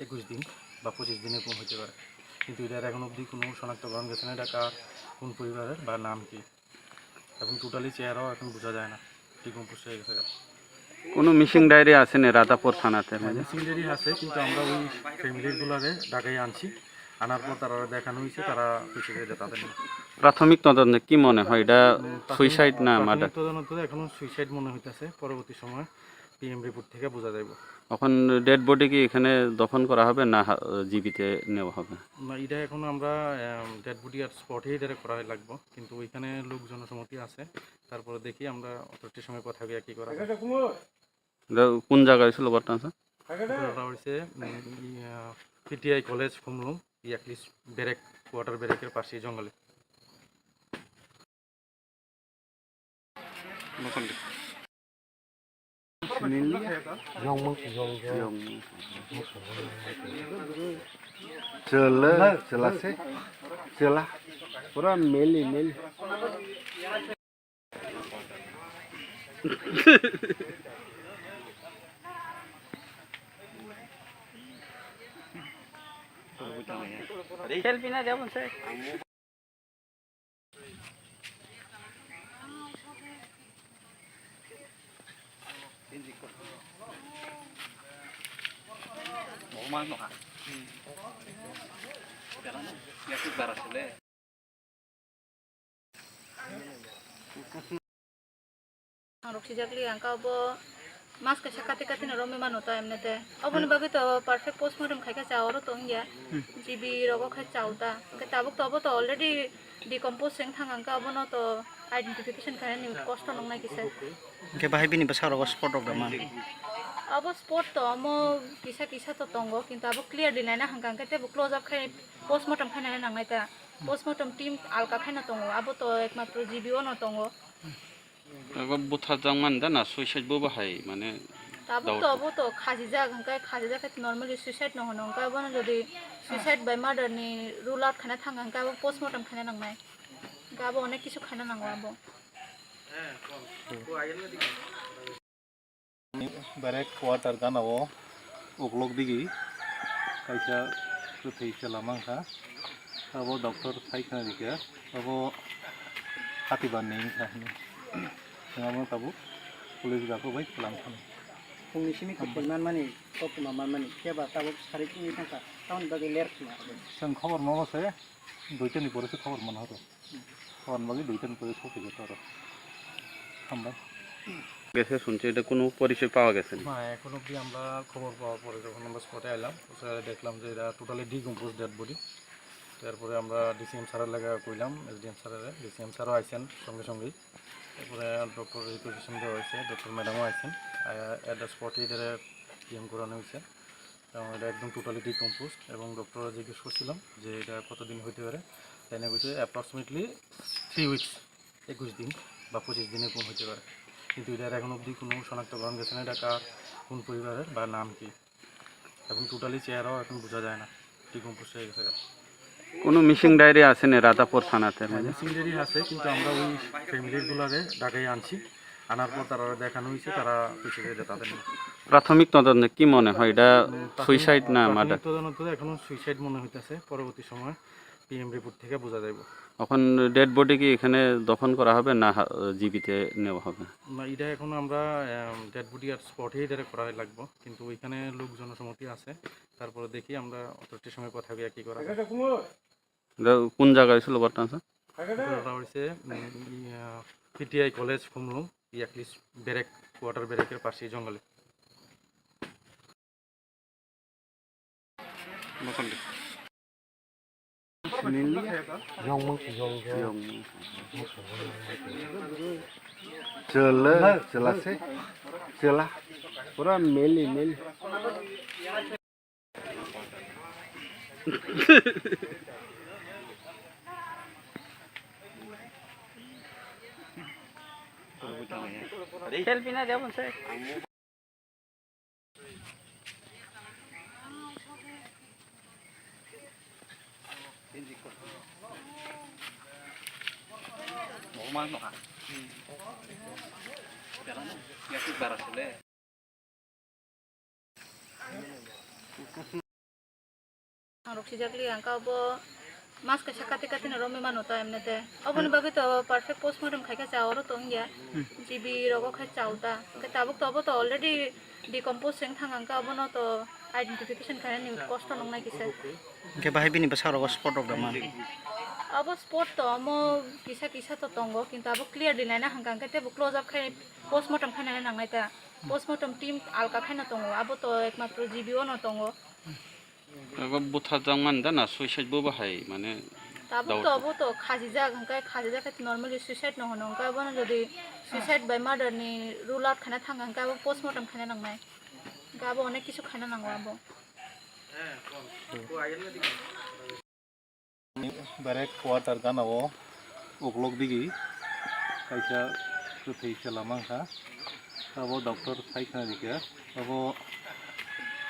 একুশ দিন বা পঁচিশ দিন এরকম হইতে পারে। কিন্তু এটার এখন অবধি কোনো শনাক্তকরণ গেছে না, এটা কার, কোন পরিবারের বা নাম কি। এখন টোটালি চেহারাও এখন বোঝা যায় না, ডিকম্পোজ হয়ে গেছে। কোনো মিসিং ডায়েরি আছে নি রাধাপুর থানাতে? হ্যাঁ, মিসিং ডায়েরি আছে, কিন্তু আমরা ওই ফ্যামিলির গুলারে ঢাকায় আনছি, আনার পর তারা দেখানো হয়েছে, তারা খুঁজে পেয়ে তাদের নিয়ে। প্রাথমিক তদন্তে কি মনে হয়, এটা হুম, প্রাথমিক, সুইসাইড না প্রাথমিক মার্ডার? তদন্ত তো এখনো সুইসাইড মনে হইতেছে। পরবর্তী সময় পিএম রিপোর্ট থেকে বোঝা যাইব। এখন ডেড বডি কি এখানে দফন করা হবে না হা-, জিবিতে নেওয়া হবে? না, এটা এখন আমরা, আম, ডেড বডি আর স্পটে এটা করা লাগবো, কিন্তু ওইখানে লোক জনসম্মতি আছে। তারপরে দেখি আমরা অথরিটির সঙ্গে কথা বলে কি করা যায়। এটা কোন জায়গায় হয়েছিল ঘটনা, স্যার? ঘটনাটা হয়েছে, উম, ইয়া, পিটিআই কলেজ, খুমলুং, ইয়াকলিস ব্রেক, ওয়াটার ব্রেকের পাশে জঙ্গলে। Chwla, chwla se, chwla. Pura meli, meli. Selfie na, jabon se. Ang rok sijak li ang kha bo mas kaisa kati kati no romwi mano ta emne te. Oboni bagwi to perfect postmortem khai khe cha oro tong ya. G B rogo khai cha ta. Hwnkhe tabuk to obo to already decompose wng thang ang kha, obono to identification khainani kosto nongnai kisa. Hwnkhe bahai bini bwsa rogo spot rok da man. Abo spot to omo kisa kisa to tongo, kintu abo clearly naina hwnkha hwnkhe teibo close up khai postmortem khainani nangnai ta. Postmortem team alka khaina tongo, abo to ekmatro G B o no tongo. Abo butharjak mani da na suicide bo bahai mane? Tabuk to doubt. Abo to khajijak, hwnkhe khajijak khe normally suicide no hwno, hwnkhe abono jodi suicide by murder ni rule out khaina thang hwnkhe abo postmortem khaina nangnai. Hwnkhe abo onek kisu khaina nango abo. Direct water gana o uklok digi kaisa kwthwi chwla mankha. Abo doctor sai khna rikha, abo hati ban ni wngkha hwnwi. Abo tabuk police gakho bai kwlam thani. Phungni simi kwthwi manmani, koktwma manmani, khe ba tabuk sarik wngwi thangkha, tamoni bagwi ler khna abo. Chwng khobor mano se, duitani pore se khobor mano horo. Hon bagwi duitani pore sophi khe toro. Hambai. গেছে শুনছি, এটা কোনো পরিচয় পাওয়া গেছে না। হ্যাঁ, এখন অবধি আমরা খবর পাওয়ার পরে যখন আমরা স্পটে এলাম, স্যার দেখলাম যে এটা টোটালি ডিকম্পোজ ডেড বডি। তারপরে আমরা ডিসিএম স্যারের লেগে কইলাম, এসডিএম স্যারের, ডিসিএম স্যারও আইছেন সঙ্গে সঙ্গেই। তারপরে ডক্টর রিকুইজিশন দেওয়া হয়েছে, ডক্টর ম্যাডামও আইছেন। আয়া, এটা স্পটে এটারে পিএম করানো হয়েছে এবং এটা একদম টোটালি ডিকম্পোজ। এবং ডক্টররা জিজ্ঞেস করছিলাম যে এটা কতদিন হইতে পারে, তাই না কইছে অ্যাপ্রক্সিমেটলি থ্রি উইকস, একুশ দিন বা পঁচিশ দিন এরকম হইতে পারে। কিন্তু এটার এখন অবধি কোনো শনাক্তকরণ গেছে না, এটা কার, কোন পরিবারের বা নাম কি, এবং টোটালি চেহারাও এখন বোঝা যায় না, ডিকম্পোজ হয়ে গেছে। কোনো মিসিং ডায়েরি আছে নি রাধাপুর থানাতে? হ্যাঁ, মিসিং ডায়েরি আছে, কিন্তু আমরা ওই ফ্যামিলির গুলারে ঢাকায় আনছি, আনার পর তারা দেখানো হয়েছে, তারা খুঁজে পেয়ে তাদের নিয়ে। প্রাথমিক তদন্তে কি মনে হয়, এটা হুম, প্রাথমিক, সুইসাইড না প্রাথমিক মার্ডার? তদন্ত তো এখনো সুইসাইড মনে হইতেছে, পরবর্তী সময় পিএম রিপোর্ট থেকে বোঝা যাইব। এখন ডেড বডি কি এখানে দফন করা হবে না হা-, জিবিতে নেওয়া হবে? না, এটা এখন আমরা, আম, ডেড বডি আর স্পটে এটা করা লাগবো, কিন্তু ওইখানে লোক জনসম্মতি আছে, তারপরে দেখি আমরা অথরিটির সঙ্গে কথা বলে কি করা যায়। এটা কোন জায়গায় হয়েছিল ঘটনা, স্যার? ঘটনাটা হয়েছে, উম, ইয়া, পিটিআই কলেজ, খুমলুং, ইয়াকলিস ব্রেক, ওয়াটার ব্রেকের পাশে জঙ্গলে। Chwla, chwla se, chwla. Pura meli, meli. Selfie na, jabon se. Ang rok sijak li ang ka bo mas kaisa kati kati no romwi mano ta emne te. Oboni bagwi to perfect postmortem khai khe cha oro tong ya. G B rogo khai cha ta. Hwnkhe tabuk to obo to already decompose wng thang ang ka, obono to identification khainani kosto nongnai kisa. Hwnkhe bahai bini bwsa rogo spot rok da man. Abo spot to omo kisa kisa to tongo, kintu abo clearly naina hwnkha hwnkhe teibo close up khai postmortem khainani nangnai ta. Postmortem team alka khaino tongo, abo to ekmatro G B o no tongo. Abo butharjakmani da na suicide bo bahai, mane, tabuk to doubt. Abo to khajijak, hwnkhe khajijak khe normally suicide no hwno, hwnkhe abono jodi suicide by murder ni rule out khaina thang kha, hwnkhe abo postmortem khaina nangnai, hwnkhe abo onek kisu khaina nango abo. Berek quarter gana o uklok digi kaisa kwthwi chwla mankha. Abo doctor sai khna rikha, abo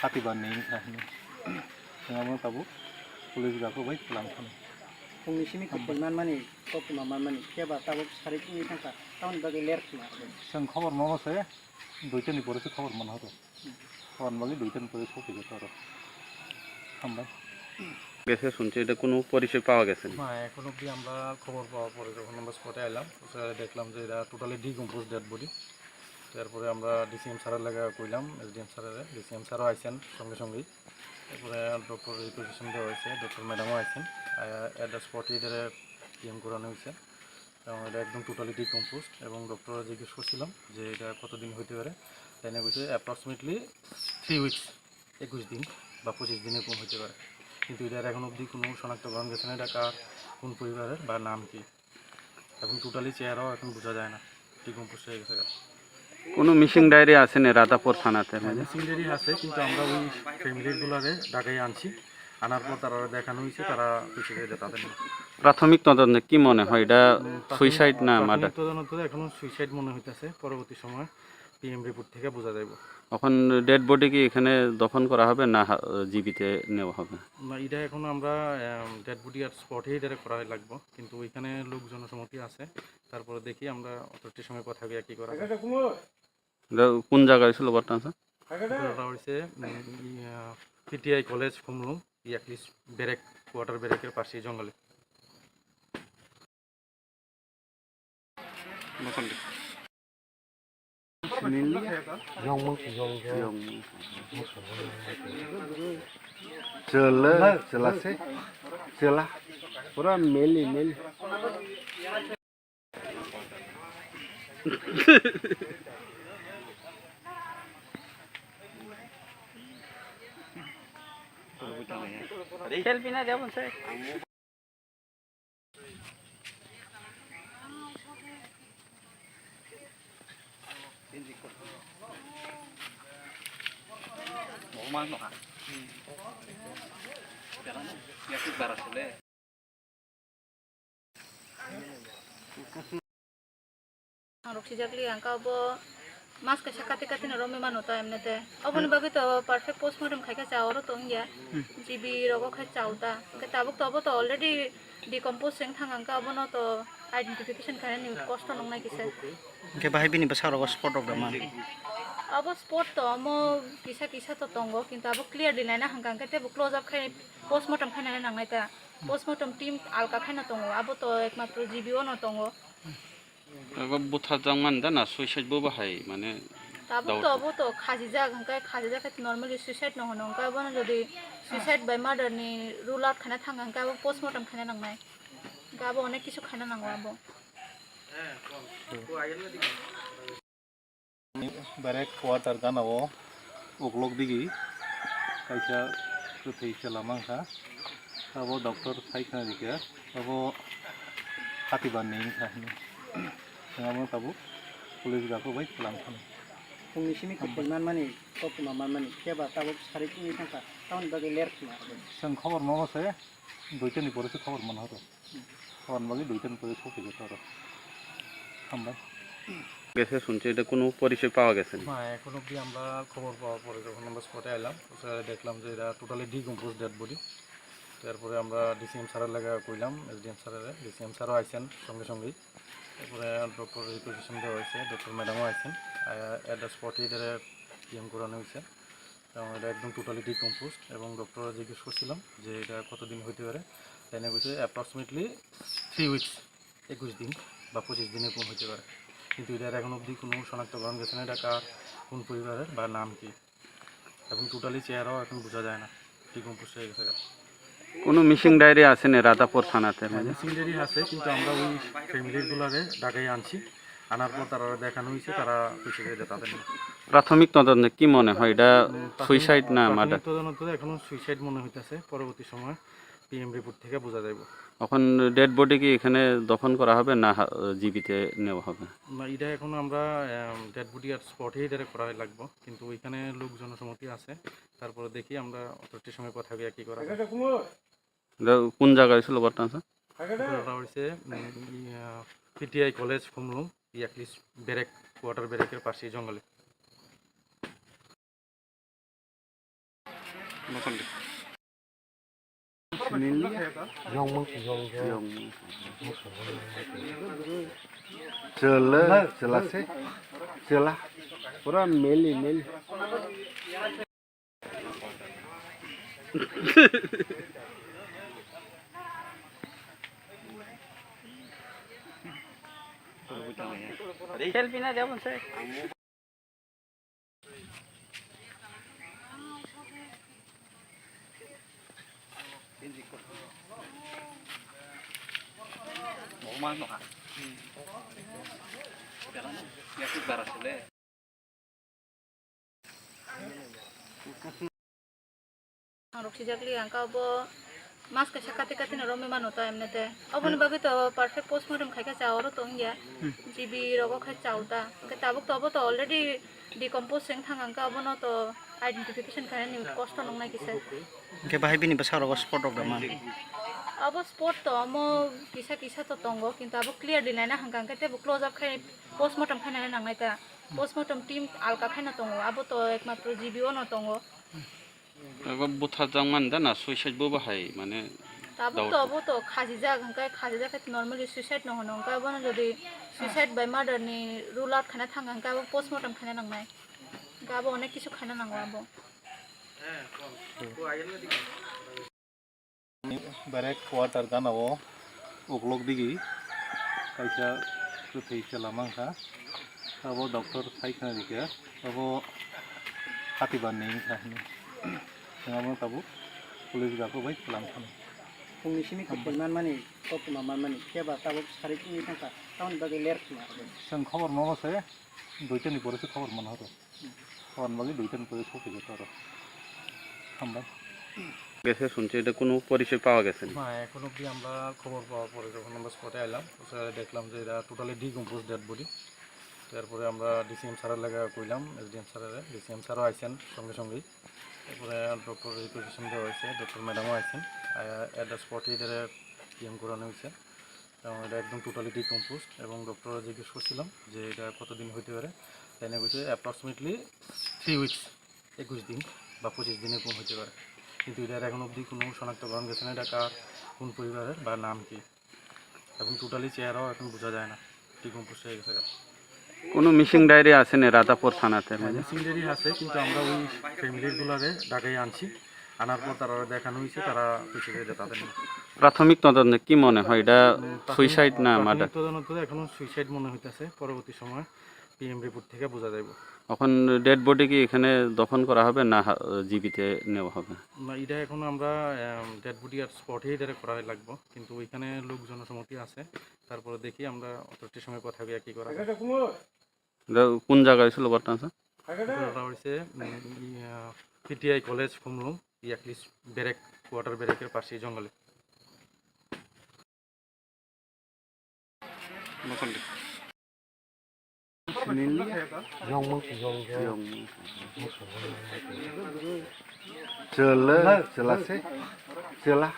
hatibar ni wngkha hwnwi. Abo tabuk police gakho bai chwla mankha. Phungni simi kwthwi manmani, koktwma manmani, khe ba tabuk sarik wngwi thangkha, tamoni bagwi ler khna. Chwng khobor mano se, duitani pore se khobor manhoro. Hon bagwi duitan pore sophi geta oro. Hambai. গেছে শুনছি, এটা কোনো পরিচয় পাওয়া গেছে না। না, এখন অবধি আমরা খবর পাওয়ার পরে যখন আমরা স্পটে এলাম, স্যার দেখলাম যে এটা টোটালি ডিকম্পোজ ডেড বডি। তারপরে আমরা ডিসিএম স্যারের লাগে কইলাম, এসডিএম স্যারের, ডিসিএম স্যারও আইছেন সঙ্গে সঙ্গেই। তারপরে ডক্টর রিকোয়েশন দেওয়া হয়েছে, ডক্টর ম্যাডামও আইছেন। অ্যাট দ্য স্পটে এটারে পিএম করানো হয়েছে। এবং এটা একদম টোটালি ডিকম্পোজড এবং ডক্টররা জিজ্ঞেস করছিলাম যে এটা কতদিন হইতে পারে, তাই না কইছে অ্যাপ্রক্সিমেটলি থ্রি উইকস, একুশ দিন বা পঁচিশ দিনে কম হইতে পারে। কিন্তু এটার এখন অবধি কোনো শনাক্তকরণ গেছে না, এটা কার, কোন পরিবারের বা নাম কি। এখন টোটালি চেহারাও এখন বোঝা যায় না, ডিকম্পোজ হয়ে গেছে। কোনো মিসিং ডায়েরি আছে নি রাধাপুর থানাতে? হ্যাঁ, মিসিং ডায়েরি আছে, কিন্তু আমরা ওই ফ্যামিলির গুলারে ঢাকায় আনছি, আনার পর তারা দেখানো হয়েছে, তারা হচ্ছে যে এটা তাদের না। প্রাথমিক তদন্তে কি মনে হয়, এটা হুম, প্রাথমিক, সুইসাইড না প্রাথমিক মার্ডার? তদন্ত তো এখনো সুইসাইড মনে হইতেছে, পরবর্তী সময় পিএম রিপোর্ট থেকে বোঝা যাইবো। এখন ডেড বডি কি এখানে দফন করা হবে না হা-, জিবিতে নেওয়া হবে? না, এটা এখন আমরা, আম, ডেড বডি আর স্পটেই এটারে করা লাগবো, কিন্তু ওইখানে লোক জনসমাতি আছে, তারপরে দেখি আমরা অথরিটির সঙ্গে কথা হইয়া কি করা যায়। এটা কোন জায়গায় হয়েছিল ঘটনা, স্যার? ঘটনাটা হয়েছে, উম, ইয়া, পিটিআই কলেজ, খুমলুং, ইয়াকলিস ব্রেক, ওয়াটার ব্রেকের পাশেই জঙ্গলে। Chwla, chwla se, chwla. Pura male, male. Selfie na dia bonsai. Ang rok sijak li ang ka bo mas kaisa kati kati no romwi mano ta emne te. Oboni bagwi to perfect postmortem khai khe cha oro tong ya. G B rogo khai cha ta. Hwnkhe tabuk to obo to already decompose wng thang ang ka, obono to identification khainani kosto nongnai kisa. Hwnkhe bahai bini bwsa rogo spot rok da man. Abo spot to omo kisa kisa to tongo, kintu abo clearly naina hwnkha hwnkhe teibo close up khai postmortem khainani nangnai ta. Postmortem team alka khaino tongo, abo to ekmatro G B o no tongo. Abo butharjakmani da na suicide bo bahai, mane, tabuk to doubt. Abo to khajijak, hwnkhe khajijak khe normally suicide no hwno, hwnkhe abono jodi suicide by murder ni rule out khaina thang kha, hwnkhe abo postmortem khaina nangnai, hwnkhe abo onek kisu khaina nango abo. Berek quarter gana o uklok digi kaisa kwthwi chwla mankha. Abo doctor sai khna rikha, abo hatibar ni wngkha hwnwi. Abo tabuk police gakho bai chwla mankha. Phungni simi kwthwi manmani, koktwma manmani, khe ba tabuk sarik wngwi thangkha, tamoni bagwi ler khna abo. Chwng khobor mano se, duitani pore se khobor manhoro. Hon bagwi duitan pore sophi geta oro. Hambai. গেছে শুনছি, এটা কোনো পরিচয় পাওয়া গেছে না। হ্যাঁ, এখন অবধি আমরা খবর পাওয়ার পরে যখন আমরা স্পটে এলাম, স্যার দেখলাম যে এটা টোটালি ডিকম্পোজ ডেড বডি। তারপরে আমরা ডিসিএম স্যারের লাগে কইলাম, এসডিএম স্যারের, ডিসিএম স্যারও আইছেন সঙ্গে সঙ্গেই। এরপরে ডক্টর রিকুইজিশন দেওয়া হয়েছে, ডক্টর ম্যাডামও আছেন। আহ, এটা স্পটে এটারে পিএম করানো হয়েছে এবং এটা একদম টোটালি ডিকম্পোজড। এবং ডক্টর জিজ্ঞেস করছিলাম যে এটা কতদিন হইতে পারে, তাই না কইছে অ্যাপ্রক্সিমেটলি থ্রি উইকস, একুশ দিন বা পঁচিশ দিনে কোন হইতে পারে। কিন্তু এটার এখন অবধি কোনো শনাক্তকরণ গেছে না, এটা কার, কোন পরিবারের বা নাম কি। এখন টোটালি চেহারাও এখন বোঝা যায় না, ডিকম্পোজ হয়ে গেছে। কোনো মিসিং ডায়েরি আছে নি রাধাপুর থানাতে? হ্যাঁ, মিসিং ডায়েরি আছে, কিন্তু আমরা ওই ফ্যামিলির গুলারে ঢাকায় আনছি, আনার পর তারা দেখানো হয়েছে, তারা কইছে যে এটা তাদের না। প্রাথমিক তদন্তে কি মনে হয়, এটা উম, প্রাথমিক, সুইসাইড না প্রাথমিক মার্ডার? তদন্তে এখনো সুইসাইড মনে হইতেছে, পরবর্তী সময় পিএম রিপোর্ট থেকে বোঝা যাইব। এখন ডেড বডি কি এখানে দফন করা হবে না হা-, জিবিতে নেওয়া হবে? না, এটা এখন আমরা, আম, ডেড বডি আর স্পটে এটা করা লাগবো, কিন্তু ওইখানে লোক জনসম্মতি আছে। তারপরে দেখি আমরা অথরিটির সঙ্গে কথা বলে কি করা যায়। এটা কোন জায়গায় হয়েছিল ঘটনাটা? ঘটনাটা হয়েছে, উম, ইয়া, পিটিআই কলেজ, খুমলুং, ইয়াকলিস ব্যারেক, কোয়ার্টার ব্যারেকের পাশে জঙ্গলে। Chwla, chwla se, chwla. Pura meli, meli. Selfie na, jabon se. Ang rok sijak li ang ka bo mas kaisa kati kati no romwi mano ta emne te. Oboni bagwi to perfect postmortem khai khe cha oro tong ya. G B rogo khai cha ta. Hwnkhe tabuk to obo to already decompose wng thang ang ka, obono to identification khainani kosto nung nai kisa. Hwnkhe bahai bini bwsa rogo spot rok da man. Abo spot to omo kisa kisa to tongo, kintu abo clearly naina hwnkha hwnkhe teibo close up khai postmortem khainani nangnai ta. Postmortem team alka khaina tongo, abo to ekmatro G B o no tongo. Abo butharjak mani da na suicide bo bahai mane? Tabuk to doubt. Abo to khajijak, hwnkhe khajijak khe normally suicide no hwno, hwnkhe abono jodi suicide by murder ni rule out khaina thang hwnkhe abo postmortem khaina nangnai. Hwnkhe abo onek kisu khaina nango abo. Berek quarter gana o uklok digi kaisa kwthwi chwla mankha. Abo doctor sai khna rikha, abo hati ban ni wngkha hwnwi. Abo tabuk police gakho bai chwla mankha. Phungni simi kwthwi manmani, koktwma manmani, khe ba tabuk sarik wngwi thangkha, tamoni bagwi ler khna abo. Chwng khobor mano se, duitani pore se khobor mano horo. Hor bagwi duitani pore sokphaikha oro. Hambai. গেছে শুনছি, এটা কোনো পরিচয় পাওয়া গেছে না। হ্যাঁ, এখন অবধি আমরা খবর পাওয়ার পরে যখন আমরা স্পটে এলাম, স্যার দেখলাম যে এটা টোটালি ডিকম্পোজ ডেড বডি। তারপরে আমরা ডিসিএম স্যারের লেগে কইলাম, এসডিএম স্যারের, ডিসিএম স্যারও আইছেন সঙ্গে সঙ্গেই। তারপরে ডক্টর রিকুইজিশন দেওয়া হয়েছে, ডক্টর ম্যাডামও আইছেন। আহ, এটা স্পটে এটারে পিএম করানো হয়েছে এবং এটা একদম টোটালি ডিকম্পোজড। এবং ডক্টররা জিজ্ঞেস করছিলাম যে এটা কতদিন হইতে পারে, তাই না কইছে অ্যাপ্রক্সিমেটলি থ্রি উইকস, একুশ দিন বা পঁচিশ দিনে কোন হইতে পারে। কিন্তু এটার এখন অবধি কোনো শনাক্তকরণ গেছে না, এটা কার, কোন পরিবারের বা নাম কি। এবং টোটালি চেহারাও এখন বোঝা যায় না, ডিকম্পোজ হয়ে গেছে। কোনো মিসিং ডায়েরি আছে নি রাধাপুর থানাতে? হ্যাঁ, মিসিং ডায়েরি আছে, কিন্তু আমরা ওই ফ্যামিলির গুলারে ঢাকায় আনছি, আনার পর তারা দেখানো হয়েছে, তারা কিছু যে তাদের নেই। প্রাথমিক তদন্তে কি মনে হয়, এটা উম, প্রাথমিক, সুইসাইড না প্রাথমিক মার্ডার? তদন্ত এখনো সুইসাইড মনে হইতেছে, পরবর্তী সময় পিএম রিপোর্ট থেকে বোঝা যাইব। এখন ডেড বডি কি এখানে দফন করা হবে না হা-, জিবিতে নেওয়া হবে? না, এটা এখন আমরা, আম, ডেড বডি আর স্পটে এটা করা লাগবো, কিন্তু ওইখানে লোক জনসম্মতি আছে। তারপরে দেখি আমরা অথরিটির সঙ্গে কথা বলে কি করা যায়। এটা কোন জায়গায় হয়েছিল ঘটনাটা? ঘটনাটা হয়েছে, উম, ইয়া, পিটিআই কলেজ, খুমলুং, ইয়াকলিস ব্যারেক, কোয়ার্টার ব্যারেকের পাশে জঙ্গলে। Chwla, chwla se, chwla.